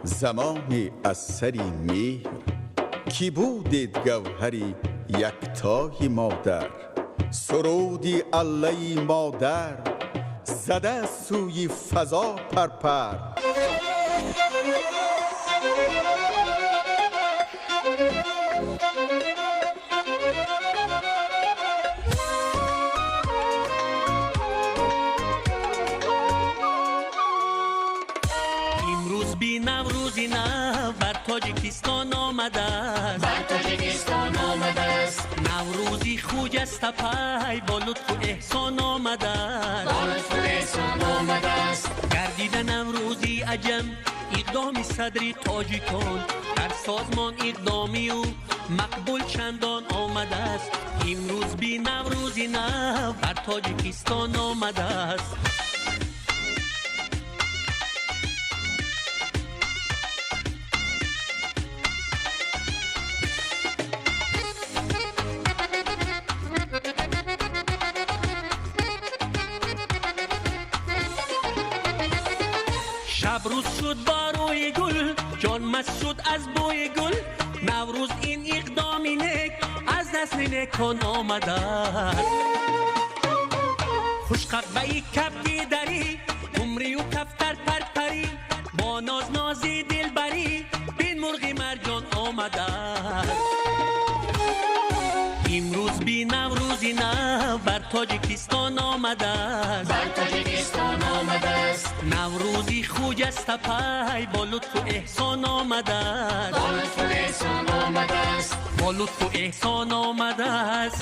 замоне аз сари меҳр, ки будед гавҳари яктои модар. Суруди аллаи модар зада сӯи фазо парпар. Имрӯз би Наврӯзи нав бар Тоҷикистон омадааст, бар Тоҷикистон омадааст. Наврӯзи хуҷастапай бо лутфу эҳсон омадааст, бо лутфу эҳсон омадааст. Гардида Наврӯзи аҷам иқдоми садри тоҷикон, дар созмон иқдоми ӯ мақбул чандон омадааст. Имрӯз би Наврӯзи нав бар Тоҷикистон омадааст. Шаб рӯз шуд бо рӯи гул, ҷон маст шуд аз бӯи гул. Наврӯз ин иқдоми нек аз насли некон омадааст. Хушқаббаи кабки дарӣ, умрию кафтар парпарӣ, бо нознози дилбарӣ бин мурғи марҷон омадааст. Имрӯз би Наврӯзи нав бар Тоҷикистон омадааст, бар Тоҷикистон омадааст. Наврӯзи хуҷастапай бо лутфу эҳсон омадааст, бо лутфу эҳсон омадааст, бо лутфу эҳсон омадааст.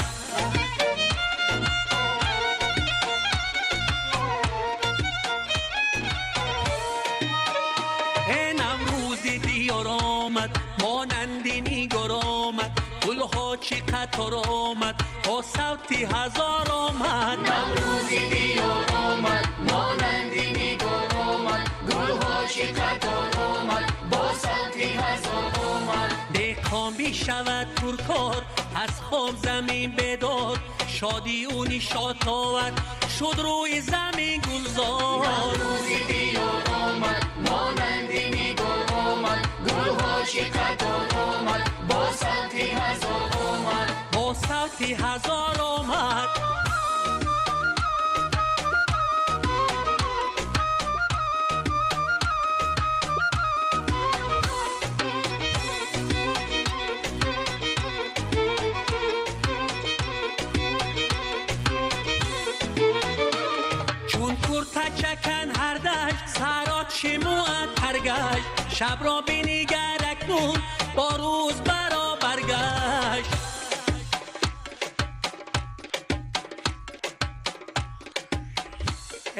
Э Наврӯзи диёр омад, монанди нигор омад, гулҳо чӣ қатор омад, бо савти ҳазор омад. Наврӯзи диёр омад, монанди нигор омад, гулҳо чӣ қатор омад, бо савти ҳазор омад. Деҳқон бишавад пуркор, аз хоб замин бедор, шодию нишот овард, шуд рӯи замин гулзор. Наврӯзи диёр омад, монанди нигор омад, гулҳо чӣ қатор омад, бо савти ҳазор омад, бо савти ҳазор омад. Чун курта чакан ҳар дашт, сарот шимӯад ҳар гашт, шабро бинигар акнун бо рӯз баробар гашт.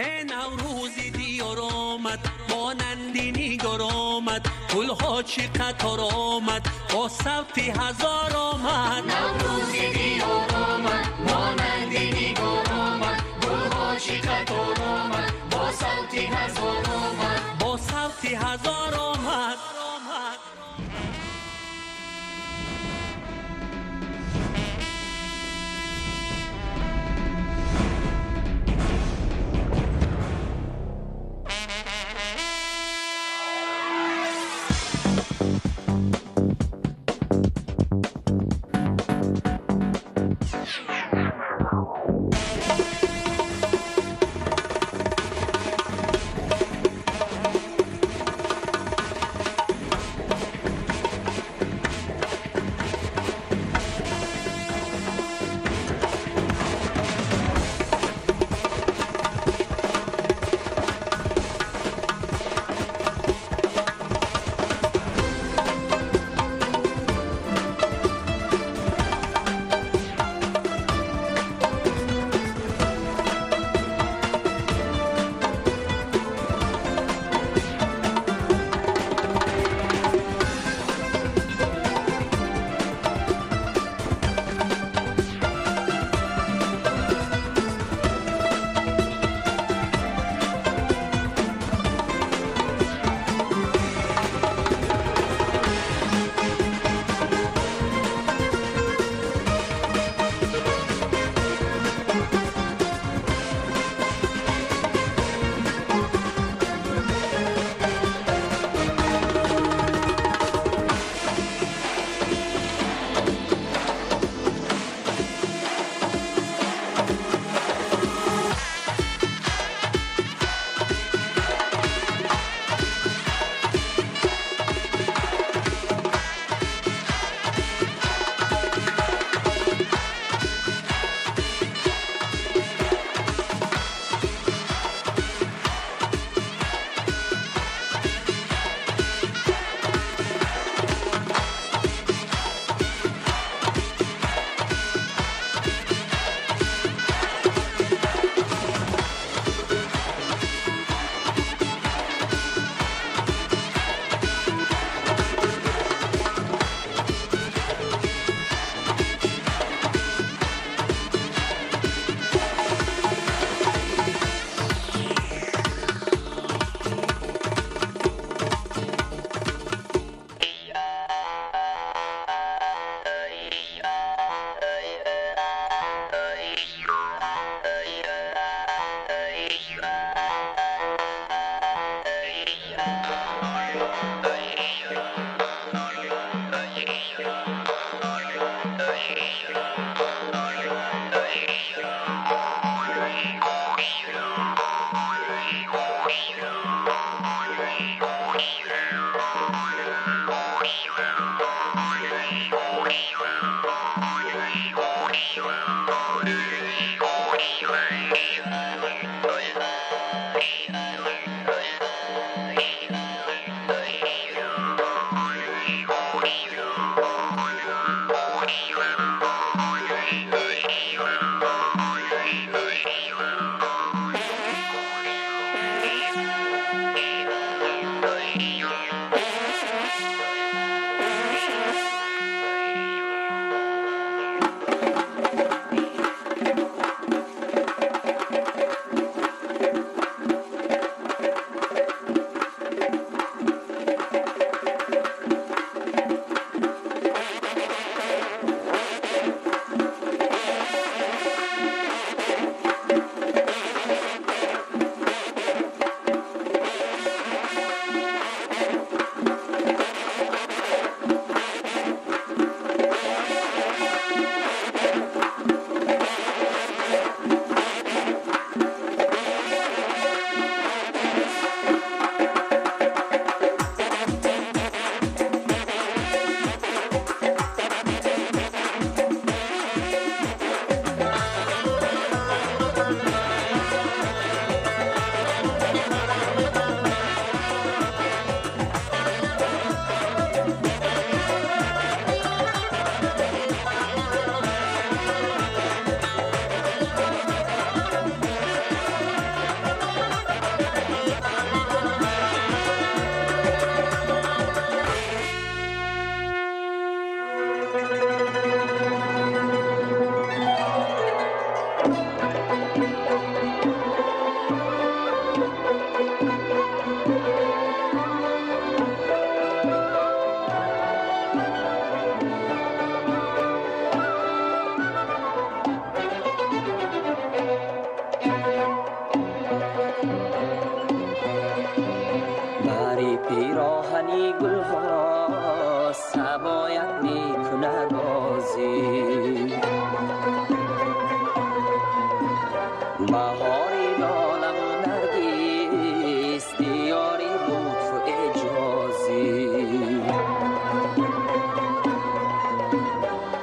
Э Наврӯзи диёр омад, монанди нигор омад, гулҳо чӣ қатор омад, бо савти ҳазор омад. Наврӯзи диёр омад, монанди нигор омад, гулҳо чӣ қатор омад, бо савти ҳазор омад, бо савти ҳазор омад. پیراهنی گلها سبایت میکند بازی. بهاری لاله و نرگس دیاری لطف و اعجازی.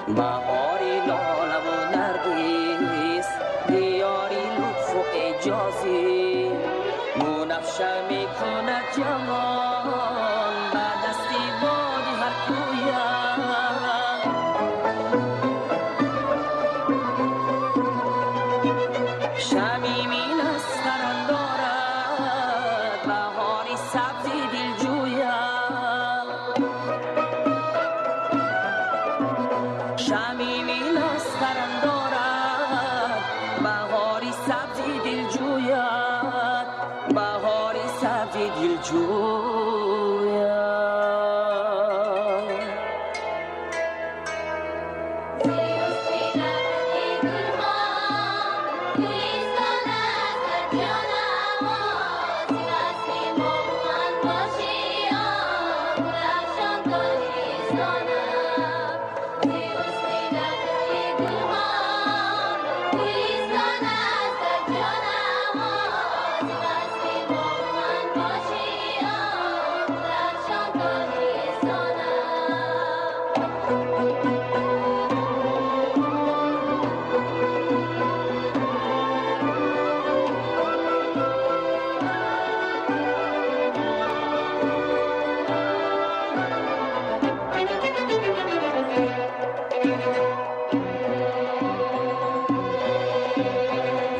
بهاری لاله و نرگس دیاری لطف و اعجازی. بنفشه میکند جوان به دستی بادی هر کویم. شمیمی نسترن دارد بهاری سبزی دلجویم. شمیمی نسترن دارد بهاری سبزی دلجوید. بهاری سبزی دلجوید.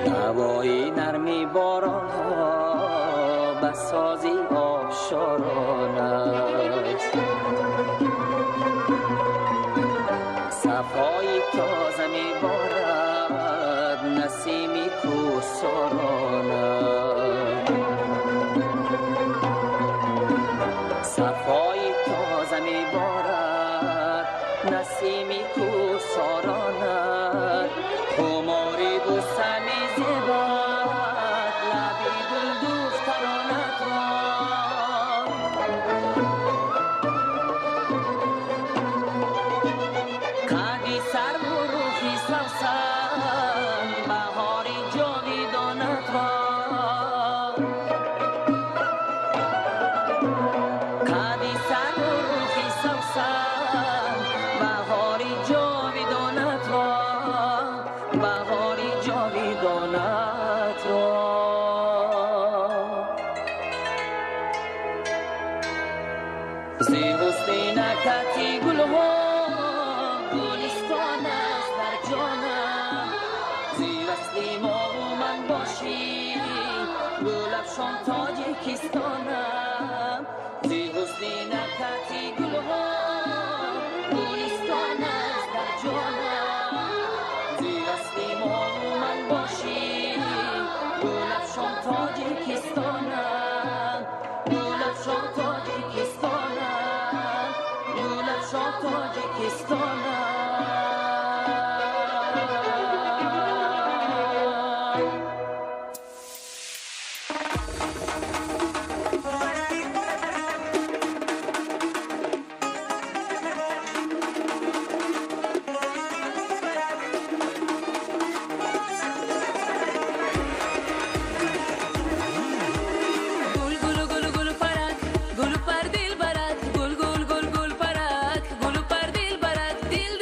نوای نرمی باران ها به سازی آبشاران است. صفای تازه می بارد نسیمی کوهساران است. صفای تازه می بارد نسیمی کوهساران است. خماری بوسمی زیبد لبی گل دخترانت را. قدی سر و روحی سوسن بهاری جاویدانت را. قدی سر و روحی سوسن بهاری جاویدانت را. بهاری جاویدانت را. ز حسن نکهتی گلها گلستان است در جانم. ز وصل ما و من باشی گل افشان تاجیکستانم. ز حسن نکهتی گلها گلستان است در جانم. ز وصل ما و من باشی گل افشان تاجیکستانم. گل افشان تاجیکستانم. گل افشان تاجیکستانم. گل گل گل گل پرک گل پر دل برد گل گل گل گل پرک گل پر دل برد دل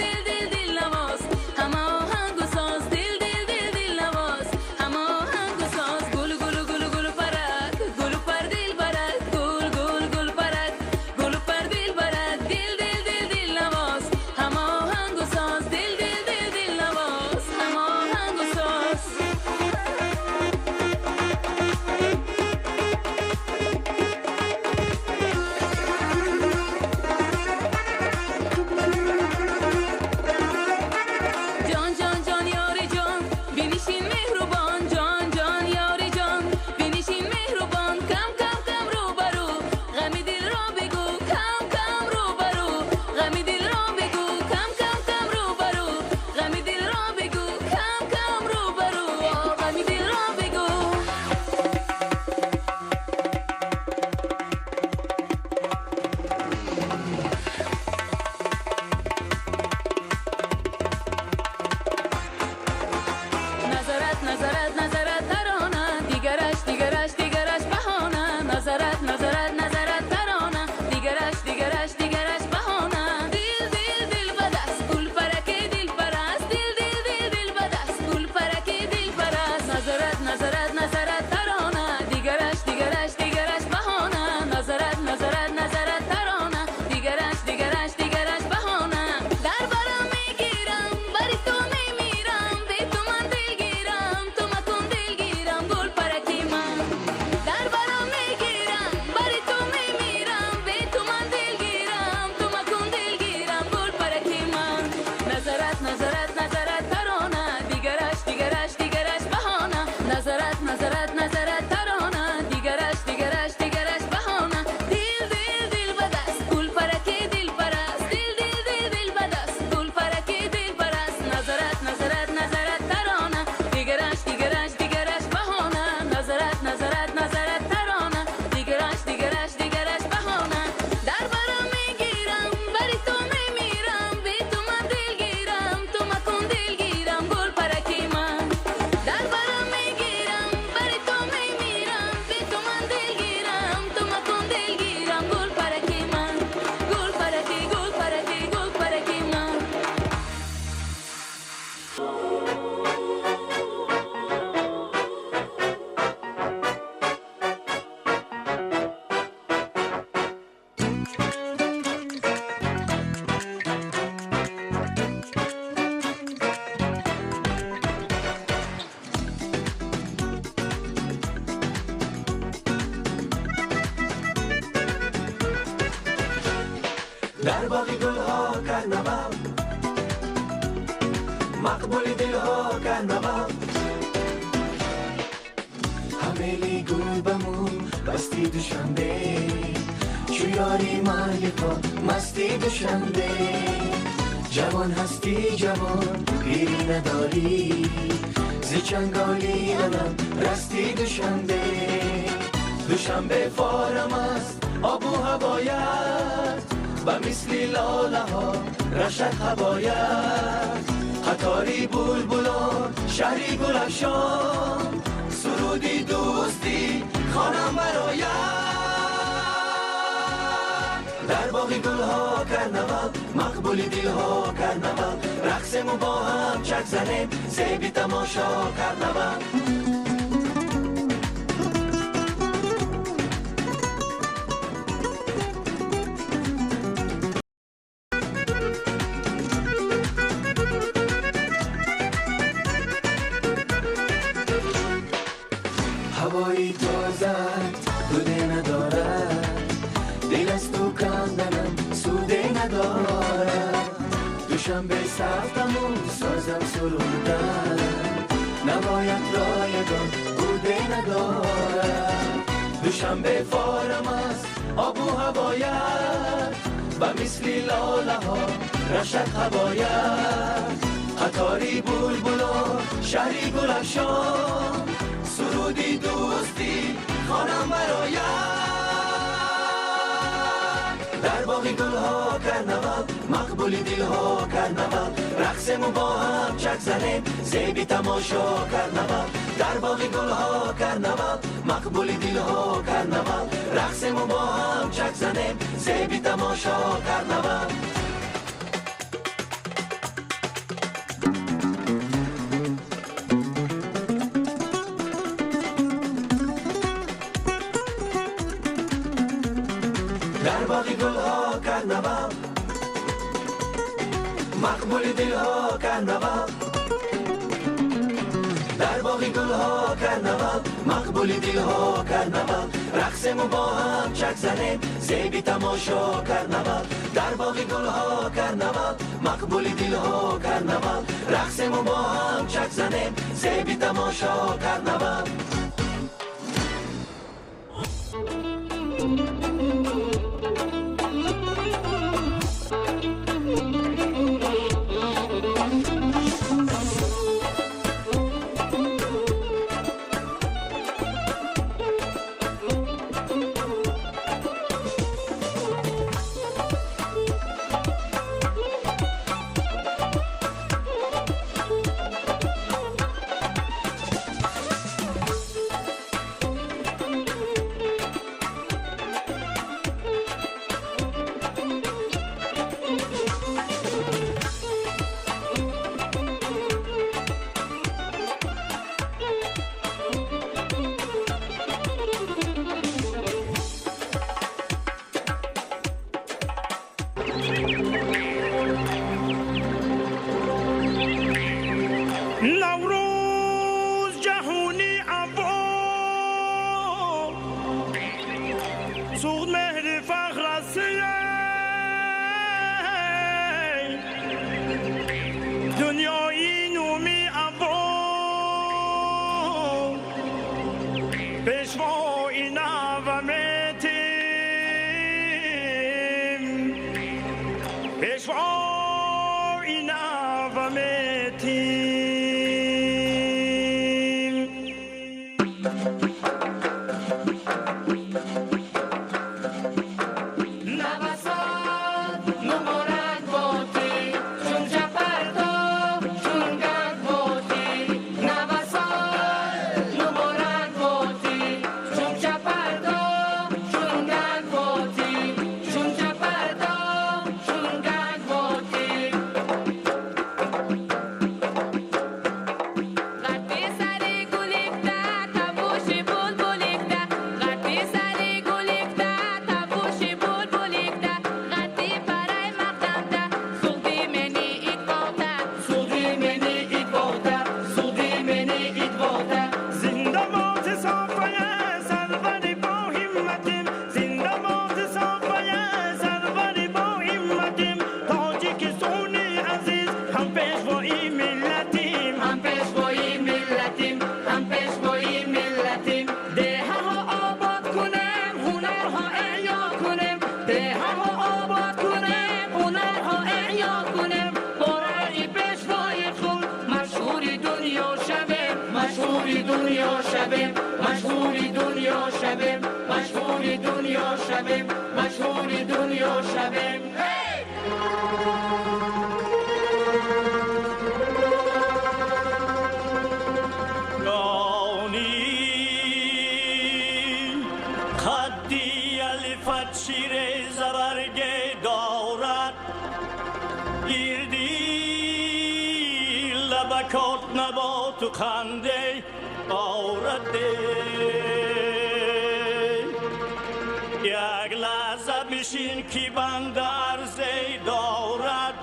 дар боғи гулҳо карнавал, мақбули дилҳо карнавал. Ҳамели гул ба мӯ басти Душанбе, чу ёри малиқо масти Душанбе. Ҷавон ҳастӣ ҷавон, пирӣ надорӣ, зи чанголи алам расти Душанбе. Душанбе форам аст обу ҳавоят, ба мисли лолаҳо рашад ҳавоят. Қатори булбулон, шаҳри гулафшон, суруди дӯстӣ хонам бароят. Дар боғи гулҳо карнавал, мақбули дилҳо карнавал, рақсему бо ҳам чак занем, зеби тамошо карнавал. Ҳавои тозат дуде надорад, дил аз ту канданам суде надорад. Душанбе сафтаму созам сурудан, навоят ройгон буде надорад. Душанбе форам аст обу ҳавоят, ба мисли лолаҳо рашад ҳавоят. Қатори булбулон, шаҳри гулафшон, суруди дӯстӣ хонам бароят. Дар боғи гулҳо карнавал, мақбули дилҳо карнавал, рақсему бо ҳам чак занем, зеби тамошо карнавал. Дар боғи гулҳо карнавал, мақбули дилҳо карнавал, рақсему бо ҳам чак занем, зеби тамошо карнавал. Дар боғи гулҳо карнавал, мақбули дилҳо карнавал. Дар боғи гулҳо карнавал, мақбули дилҳо карнавал, рақсему бо ҳам чак занем, зеби тамошо карнавал. Дар боғи гулҳо карнавал, мақбули дилҳо карнавал, рақсему бо ҳам чак занем, зеби тамошо карнавал. Наврӯз ҷаҳони аввал, суғд меҳри фахр аст, дунёи нуми аввал, пешвои наваметим, пешвои наваметим. آباد کنیم، هنرها احیا کنیم، با رأی پیشوای خود مشهور دنیا شویم، مشهور دنیا شویم، مشهور دنیا شویم، مشهور دنیا شویم، مشهور دنیا شویم. نبات و خنده آورده، یک لحظه بشین که بند عرضه دارد،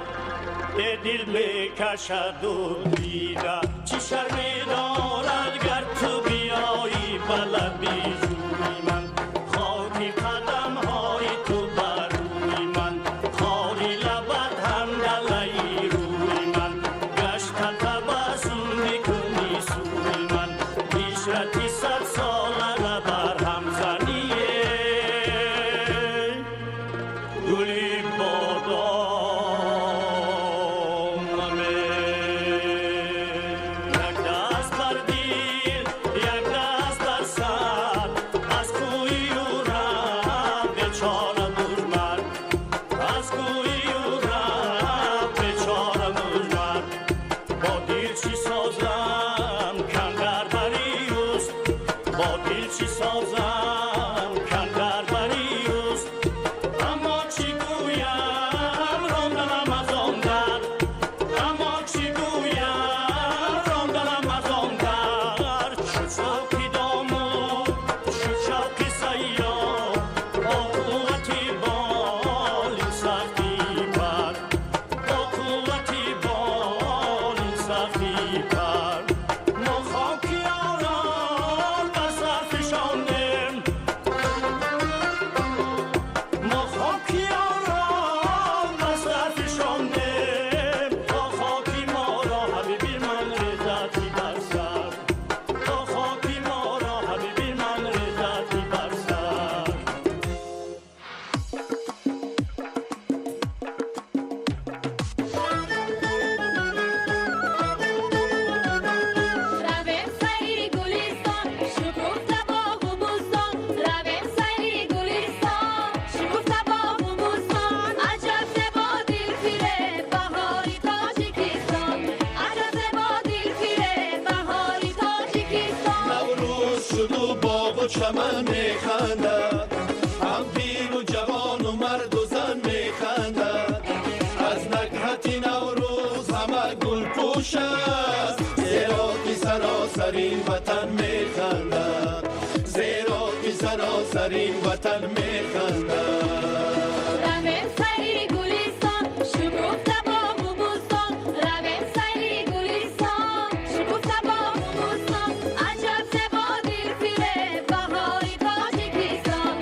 دل بکشد و دیده چی شرمی دارد گر تو بیایی به لبی جوی من، خاکی قدم های تو بر روی من، خالی لبت هم دله‌ی روی من، گشت تبسم میکنی سوی من، عشرتی صد ساله را بر هم زنیه گلی بادام. یک دست بر دل، یک دست بر سر، از کوی او رفت بیچاره مجمر، از کوی او رفت بیچاره مجمر، با دل چی سازم کم در بری اوست، با دل چی سازم کم در بری اوست، اما چی گویم راندنم از آن در، اما چی گویم راندنم از آن در، شد شوقی دامون، شد شوقی صیاد، با قوتی بال این سختی پر، با قوتی بال این سختی پر، ما خاک یاران بر سر فشاندیم، ما خاک یاران بر سر فشاندیم، تا خاکی ما را حبیبی من ریزد بر سر، تا خاکی ما را حبیبی من ریزد بر سر. رویم سری گلستان، شکفته باغ و بوستان، رویم سری گلستان، شکفته باغ و بوستان، عجب زیبا دلفیره بهاری تاجیکستان، عجب زیبا دلفیره بهاری تاجیکستان. نوروز شد و باغ و چمن میخندد، هم پیر و جوان و مرد و زن میخندد، از نکهت نوروز همه گل پوش است، زیرا که سراسر این وطن میخندد، زیرا که سراسر این وطن میخندد. رویم سری گلستان، شکفته باغ و بوستان، رویم سری گلستان، شکفته باغ و بوستان، عجب زیبا دلفیره بهاری تاجیکستان،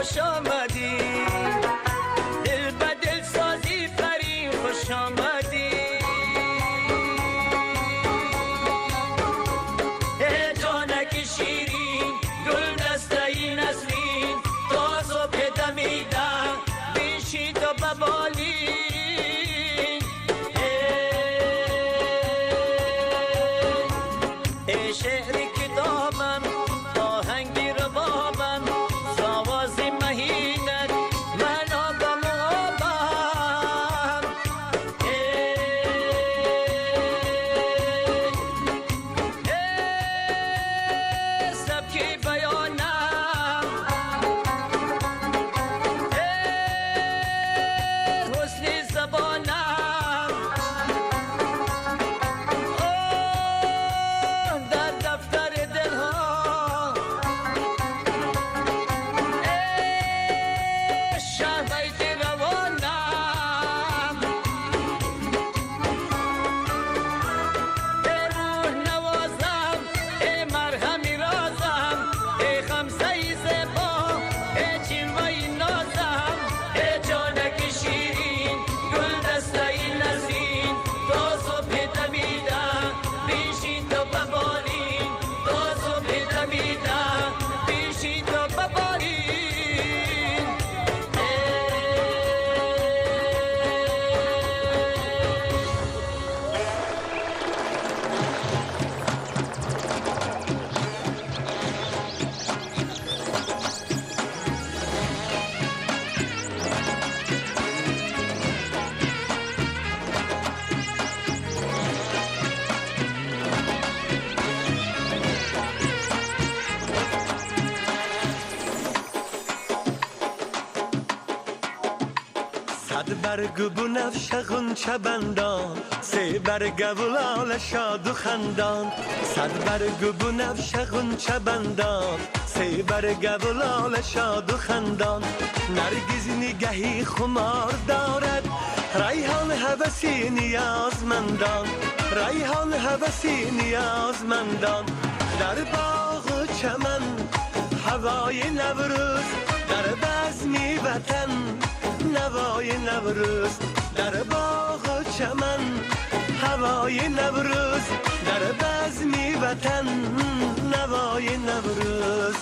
خوش آمدی، دل به دل سازی پری خوش آمدی. ای جانک شیرین گل دسته ای نسرین، تا صبح دمیده بشین تا به بالین. ای شعر کتابم آهنگ ربابم، ساواز مهینت من آبم و آبم. ای سبک بیانم، ای حسن زبانم، آه در دفتر دلها، ای شه بیت روانم، ای روح نوازم، ای مرهم رازم، ای خمسه زیبا، ای جلوه نازم. ای جانک شیرین گل دسته نسرین، تا صبح دمیده بشین تا به بالین، تا صبح دمیده بشین تا به بالین. صد برگ بنفشه غنچه بندان، سه برگ و لاله شاد و خندان. صد برگ بنفشه غنچه بندان، سه برگ و لاله شاد و خندان. نرگس نگهی خمار دارد، ریحان هوسی نیازمندان، ریحان هوسی نیازمندان. در باغ و چمن هوای نوروز، در بزمی وطن نوای نوروز. در باغ و چمن هوای نوروز، در بزمی وطن نوای نوروز.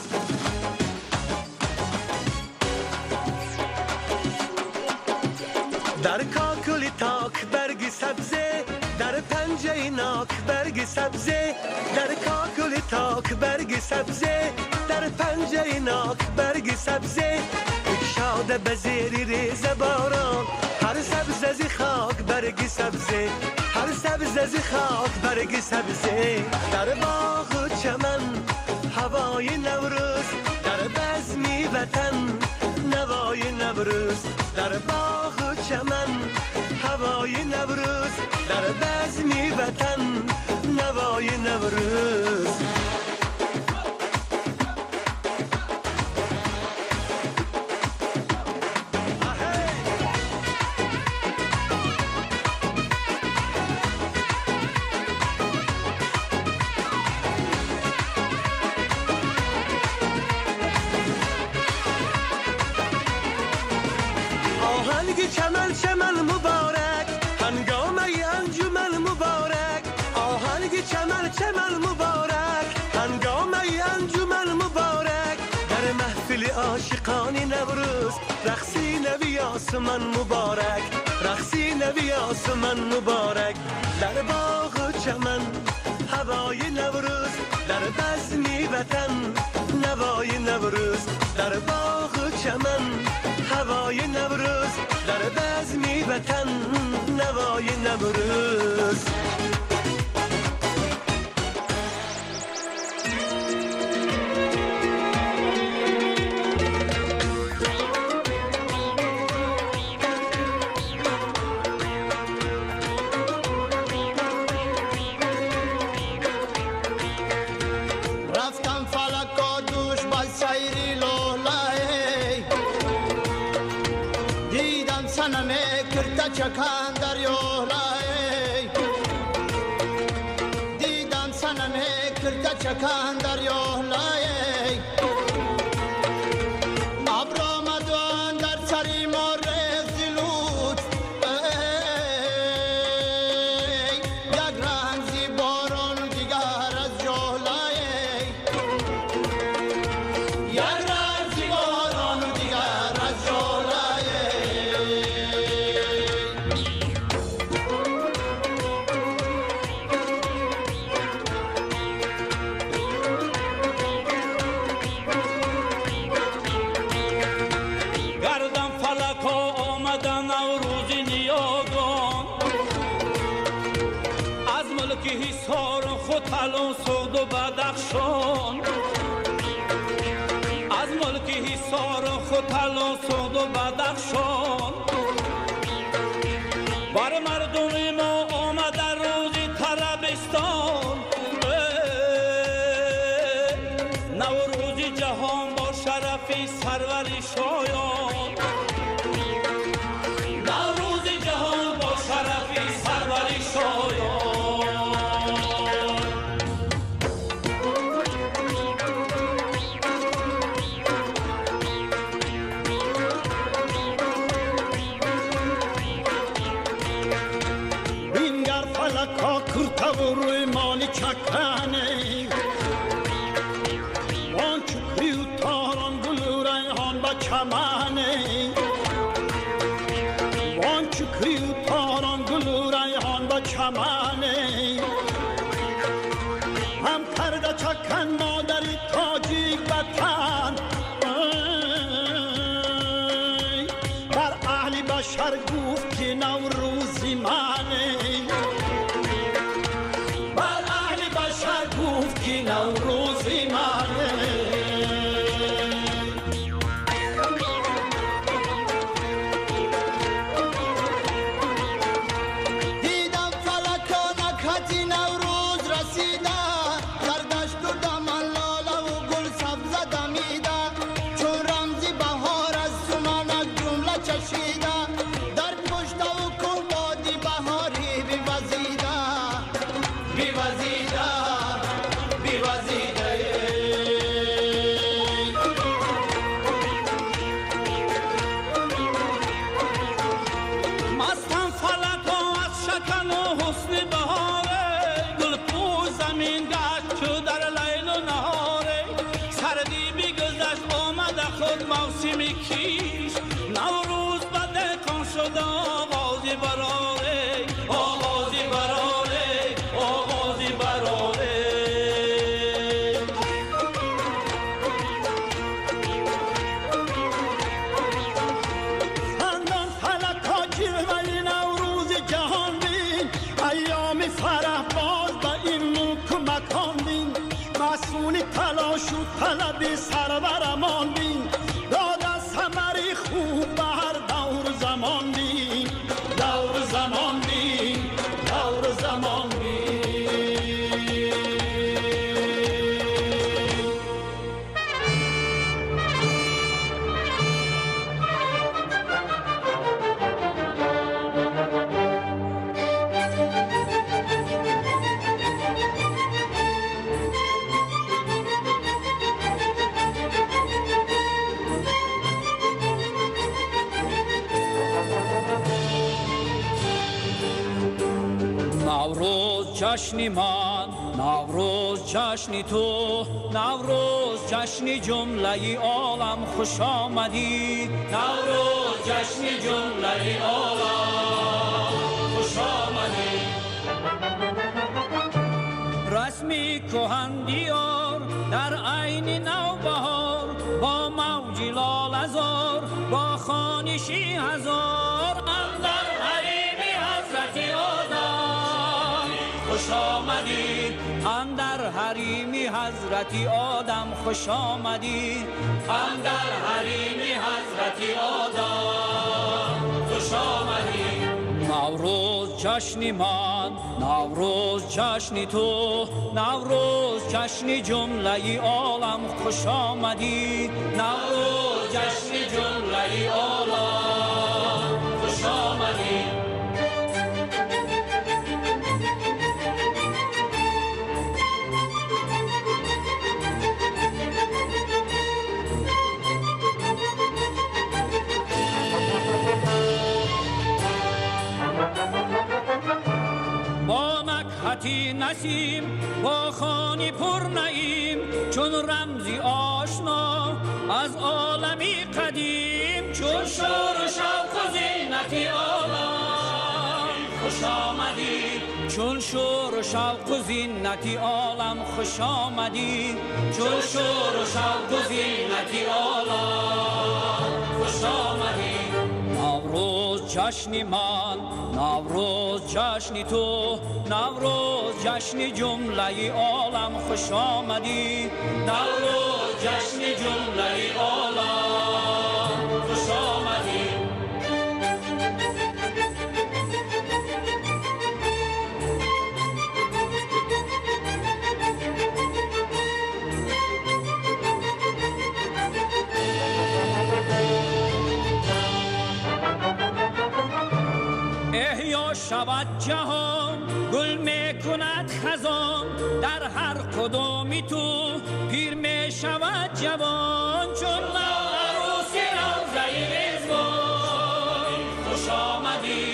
در کاکل تاک برگ سبزه، در پنجه ناک برگ سبزه. در کاکل تاک برگ سبزه، در پنجه ناک برگ سبزه. شاده به زیر ریز باران، هر سبز از خاک برگ سبزه، هر سبز از خاک برگ سبزه. در باغ و چمن هوای نوروز، در بزمی وطن نوای نوروز. در باغ و چمن هوای نوروز، در بزمی وطن نوای نوروز. آهنگ چمن چمن مبارک، هنگامه انجمن مبارک. آهنگ چمن چمن مبارک، هنگامه انجمن مبارک. در محفل عاشقان نوروز، رقصی نوی آسمان مبارک، رقصی نوی آسمان مبارک. در باغ و چمن هوای نوروز، در بزمی وطن نوای نوروز. در باغ و چمن هوای نوروز، در بزمی وطن نوای نوروز. رفتم فلک دوش با سیری لولای، دیدم صنم کرده چکان در یولای. دیدم صنم کرده چکان در یولای. ابرو Хутлу Суғду Бадахшон, аз мулки Ҳисор Хутлу Суғду Бадахшон. Бар мардуми мо омада рӯзи тарабистон, Наврӯзи ҷаҳон бо шарафи сарвари шоён. Наврӯзи ҷаҳон бо шарафи сарвари шоён. Бингар фалакҳо куртаву рӯймоли чакане, он чукрию торон гулу райҳон ба чамане, он чукрию торон гулу райҳон ба чамане. Ҳам карда чакан модари тоҷик ба тан, бар аҳли башар гуфт ки наврӯзи мане, бар аҳли башар гуфт ки наврӯзи мане. Дидам фалакҳо накҳати Наврӯз расида, дар дашту даман лолаву гул сабза дамида, чун рамзи баҳор аз суманак ҷумла чашида, дар пуштаву кӯҳ боди баҳорӣ бивазида, бивазида, бивазида. Мастам фалакҳо аз шакану ҳусни баҳоре, гулпӯш замин гашт чу дар лайлу наҳоре. Сардӣ бигузашт омада худ мавсими киш, Наврӯз ба деҳқон шуда оғози бароре, оғози бароре, оғози бароре. Хандон фалакҳо ҷилваи наврӯзи ҷаҳон бин, айёми фараҳ боз ба ин мулку макон бин, масъули талошу талаби сарварамон бин, дода самари хуб ба ҳар давру замон бин, давру замон бин, давру замон бин. Наврӯз ҷашни ман, Наврӯз ҷашни ту, Наврӯз ҷашни ҷумлаи олам хуш омадӣ. Наврӯз ҷашни ҷумлаи олам хуш омадӣ. Расми кӯҳан диёр дар айни навбаҳор, бо мавҷи лолазор, бо хониши ҳазор, андар ҳарими ҳазрати одам хуш омадӣ, андар ҳарими ҳазрати одам хуш омадӣ, андар ҳарими ҳазрати одам хуш омадӣ. Наврӯз ҷашни ман, Наврӯз ҷашни ту, Наврӯз ҷашни ҷумлаи олам хуш омадӣ. Наврӯз ҷашни ҷумлаи олам хуш омадӣ. Бо накҳати насим, бо хони пурнаим, чун рамзи ошно аз олами қадим, чун шӯру шавқу зинати олам хуш омадӣ, чун шӯру шавқу зинати олам хуш омадӣ, чун шӯру шавқу зинати олам хуш омадӣ. Наврӯз ҷашни ман, Наврӯз ҷашни ту, Наврӯз ҷашни ҷумлаи олам хуш омадӣ. Наврӯз ҷашни ҷумлаи олам хуш омадӣ. احیا شود جهان، گل میکند خزان، در هر قدمی تو پیر می شود جوان. چون نو عروسی روضه رضوان خوش آمدی،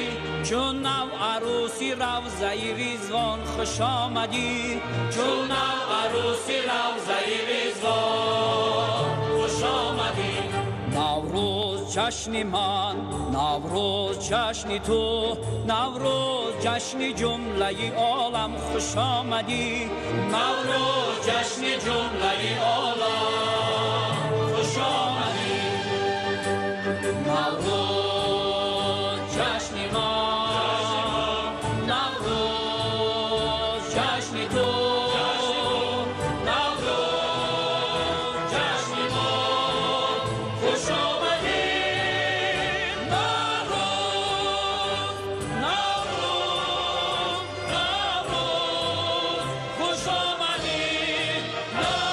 چون نو عروسی روضه رضوان خوش آمدی، چون نو عروسی روضه رضوان خوش آمدی. نوروز جشن من، نوروز جشن تو، نوروز جشن جمله عالم خوش آمدی. نوروز جشن جمله عالم خوش آمدی. نوروز جشن من، نوروز جشن تو، نوروز جشن ما خوش آمدی. نوروز، نوروز، نوروز خوش آمدی. نوروز.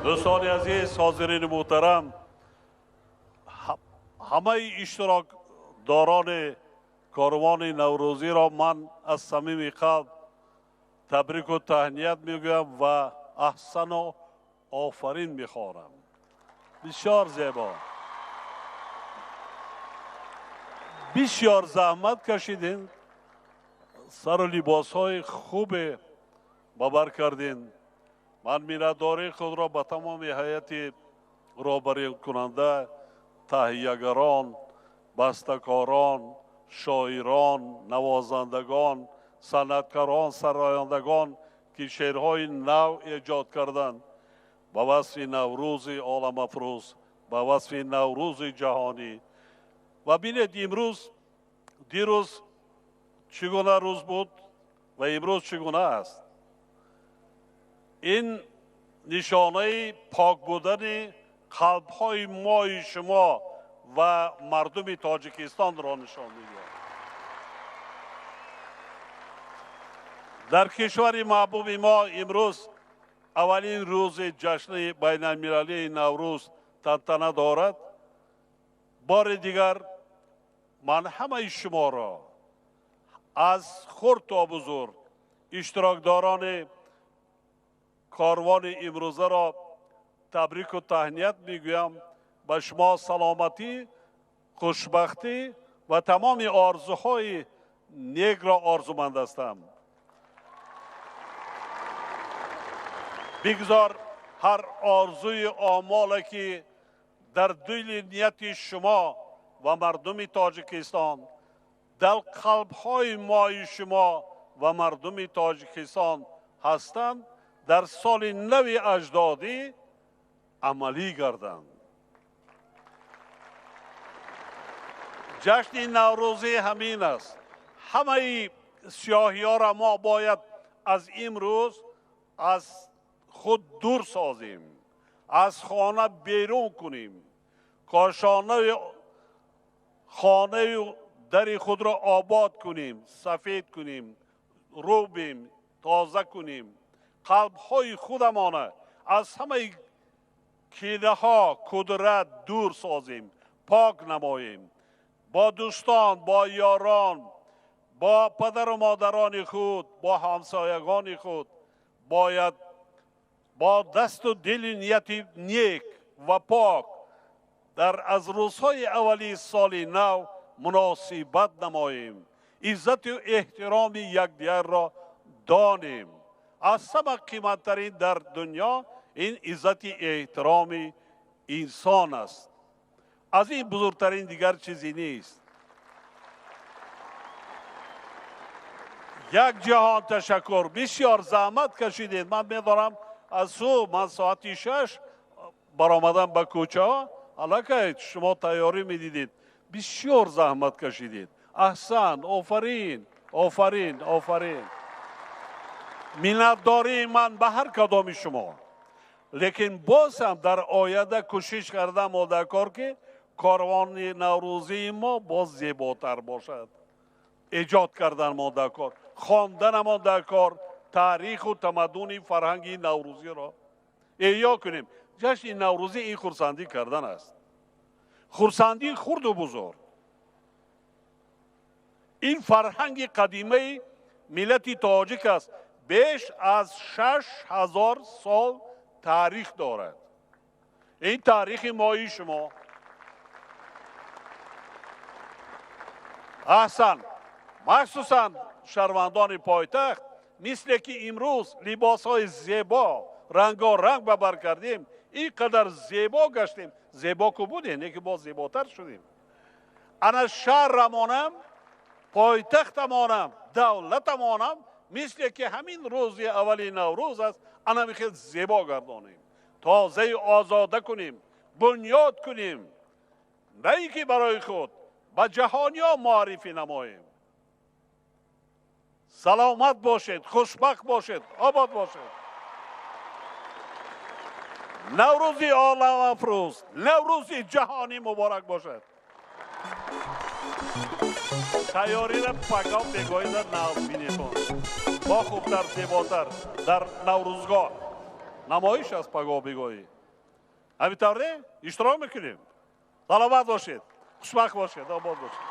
دوستان عزیز، حاضرین محترم، همه اشتراک داران کاروان نوروزی را من از صمیم قلب تبریک و تهنیت میگویم و احسن و آفرین میخوانم. بسیار زیبا، بسیار زحمت کشیدین، سر و لباس های خوب ببر کردین. من миннатдории худро ба тамоми ҳайати роҳбарикунанда, таҳиягарон, бастакорон, шоирон, навозандагон, санъаткарон, сарояндагон ки шеърҳои нав эҷод карданд ба васфи Наврӯзи оламафрӯз, ба васфи Наврӯзи ҷаҳонӣ. Ва бинед, имрӯз, дирӯз чӣ гуна рӯз буд ва имрӯз чӣ гуна аст. Ин нишонаи пок будани қалбҳои мои шумо ва мардуми Тоҷикистонро нишон медиҳад. Дар кишвари маҳбуби мо имрӯз аввалин рӯзи ҷашни байналмилалии Наврӯз тантана дорад. Бори дигар ман ҳамаи шуморо аз хурд то бузург, иштирокдорони корвони имрӯзаро табрику таҳният мегӯям. Ба шумо саломатӣ, хушбахтӣ ва тамоми орзуҳои некро орзуманд ҳастам. Бигзор ҳар орзуи омоле ки дар дили нияти шумо ва мардуми Тоҷикистон, дар қалбҳои мои шумо ва мардуми Тоҷикистон ҳастанд, дар соли нави аҷдодӣ амалӣ гарданд. Ҷашни Наврӯзӣ ҳамин аст. Ҳамаи сиёҳиёро мо бояд аз имрӯз аз худ дур созем, аз хона берун кунем. Кошонаи хонаю дари худро обод кунем, сафед кунем, рӯбем, тоза кунем. Қалбҳои худамона аз ҳамаи кинаҳо, кудрат дур созем, пок намоем. Бо дӯстон, бо ёрон, бо падару модарони худ, бо ҳамсоягони худ бояд бо дасту дили нияти нек ва пок дар аз рӯзҳои аввали соли нав муносибат намоем, иззату эҳтироми якдигарро донем. Аз ҳама қиматтарин дар дунё ин иззати эҳтироми инсон аст. Аз ин бузургтарин дигар чизе нест. Як ҷаҳон ташаккур. Бисёр заҳмат кашидед. Ман медонам аз субҳ ман соати 6 баромадам ба кӯчаҳо, аллакай шумо тайёрӣ медидед. Бисёр заҳмат кашидед. Аҳсан, офарин, офарин, офарин. Миннатдории ман ба ҳар кадоми шумо. Лекин боз ҳам дар оянда кӯшиш кардам модакор ки корвони наврӯзии мо боз зеботар бошад. Эҷод кардан модакор, хонданамон дар кор, таъриху тамаддуни фарҳанги наврӯзиро эҳё кунем. Ҷашни наврӯзӣ ин хурсандӣ кардан аст. Хурсандии хурду бузург. Ин фарҳанги қадимаи миллати тоҷик аст. Беш аз 6000 сол таърих дорад. Ин таърихи мои шумо. Аҳсан, махсусан шаҳрвандони пойтахт, мисле ки имрӯз либосҳои зебо, рангоранг ба бар кардем, ин қадар зебо гаштем. Зебо ку будем, не ки боз зеботар шудем. Ана шаҳрамонам, пойтахтамонам, давлатамонам, мисле ки ҳамин рӯзи аввали наврӯз аст, ана михел зебо гардонем, тозаи озода кунем, бунёд кунем, на ин ки барои худ ба ҷаҳониён муаррифӣ намоем. Саломат бошед, хушбахт бошед, обод бошед. Наврӯзи оламафрӯз, наврӯзи ҷаҳонӣ муборак бошад. Тайёриро пагоҳ бегоҳида нав бинетон. Бо хубтар, зеботар дар наврӯзгоҳ. Намоиш аст пагоҳ бегоҳӣ. Ҳамин тавр не? Иштирок мекунем. Саломат бошед, хушбахт бошед, обод бошед.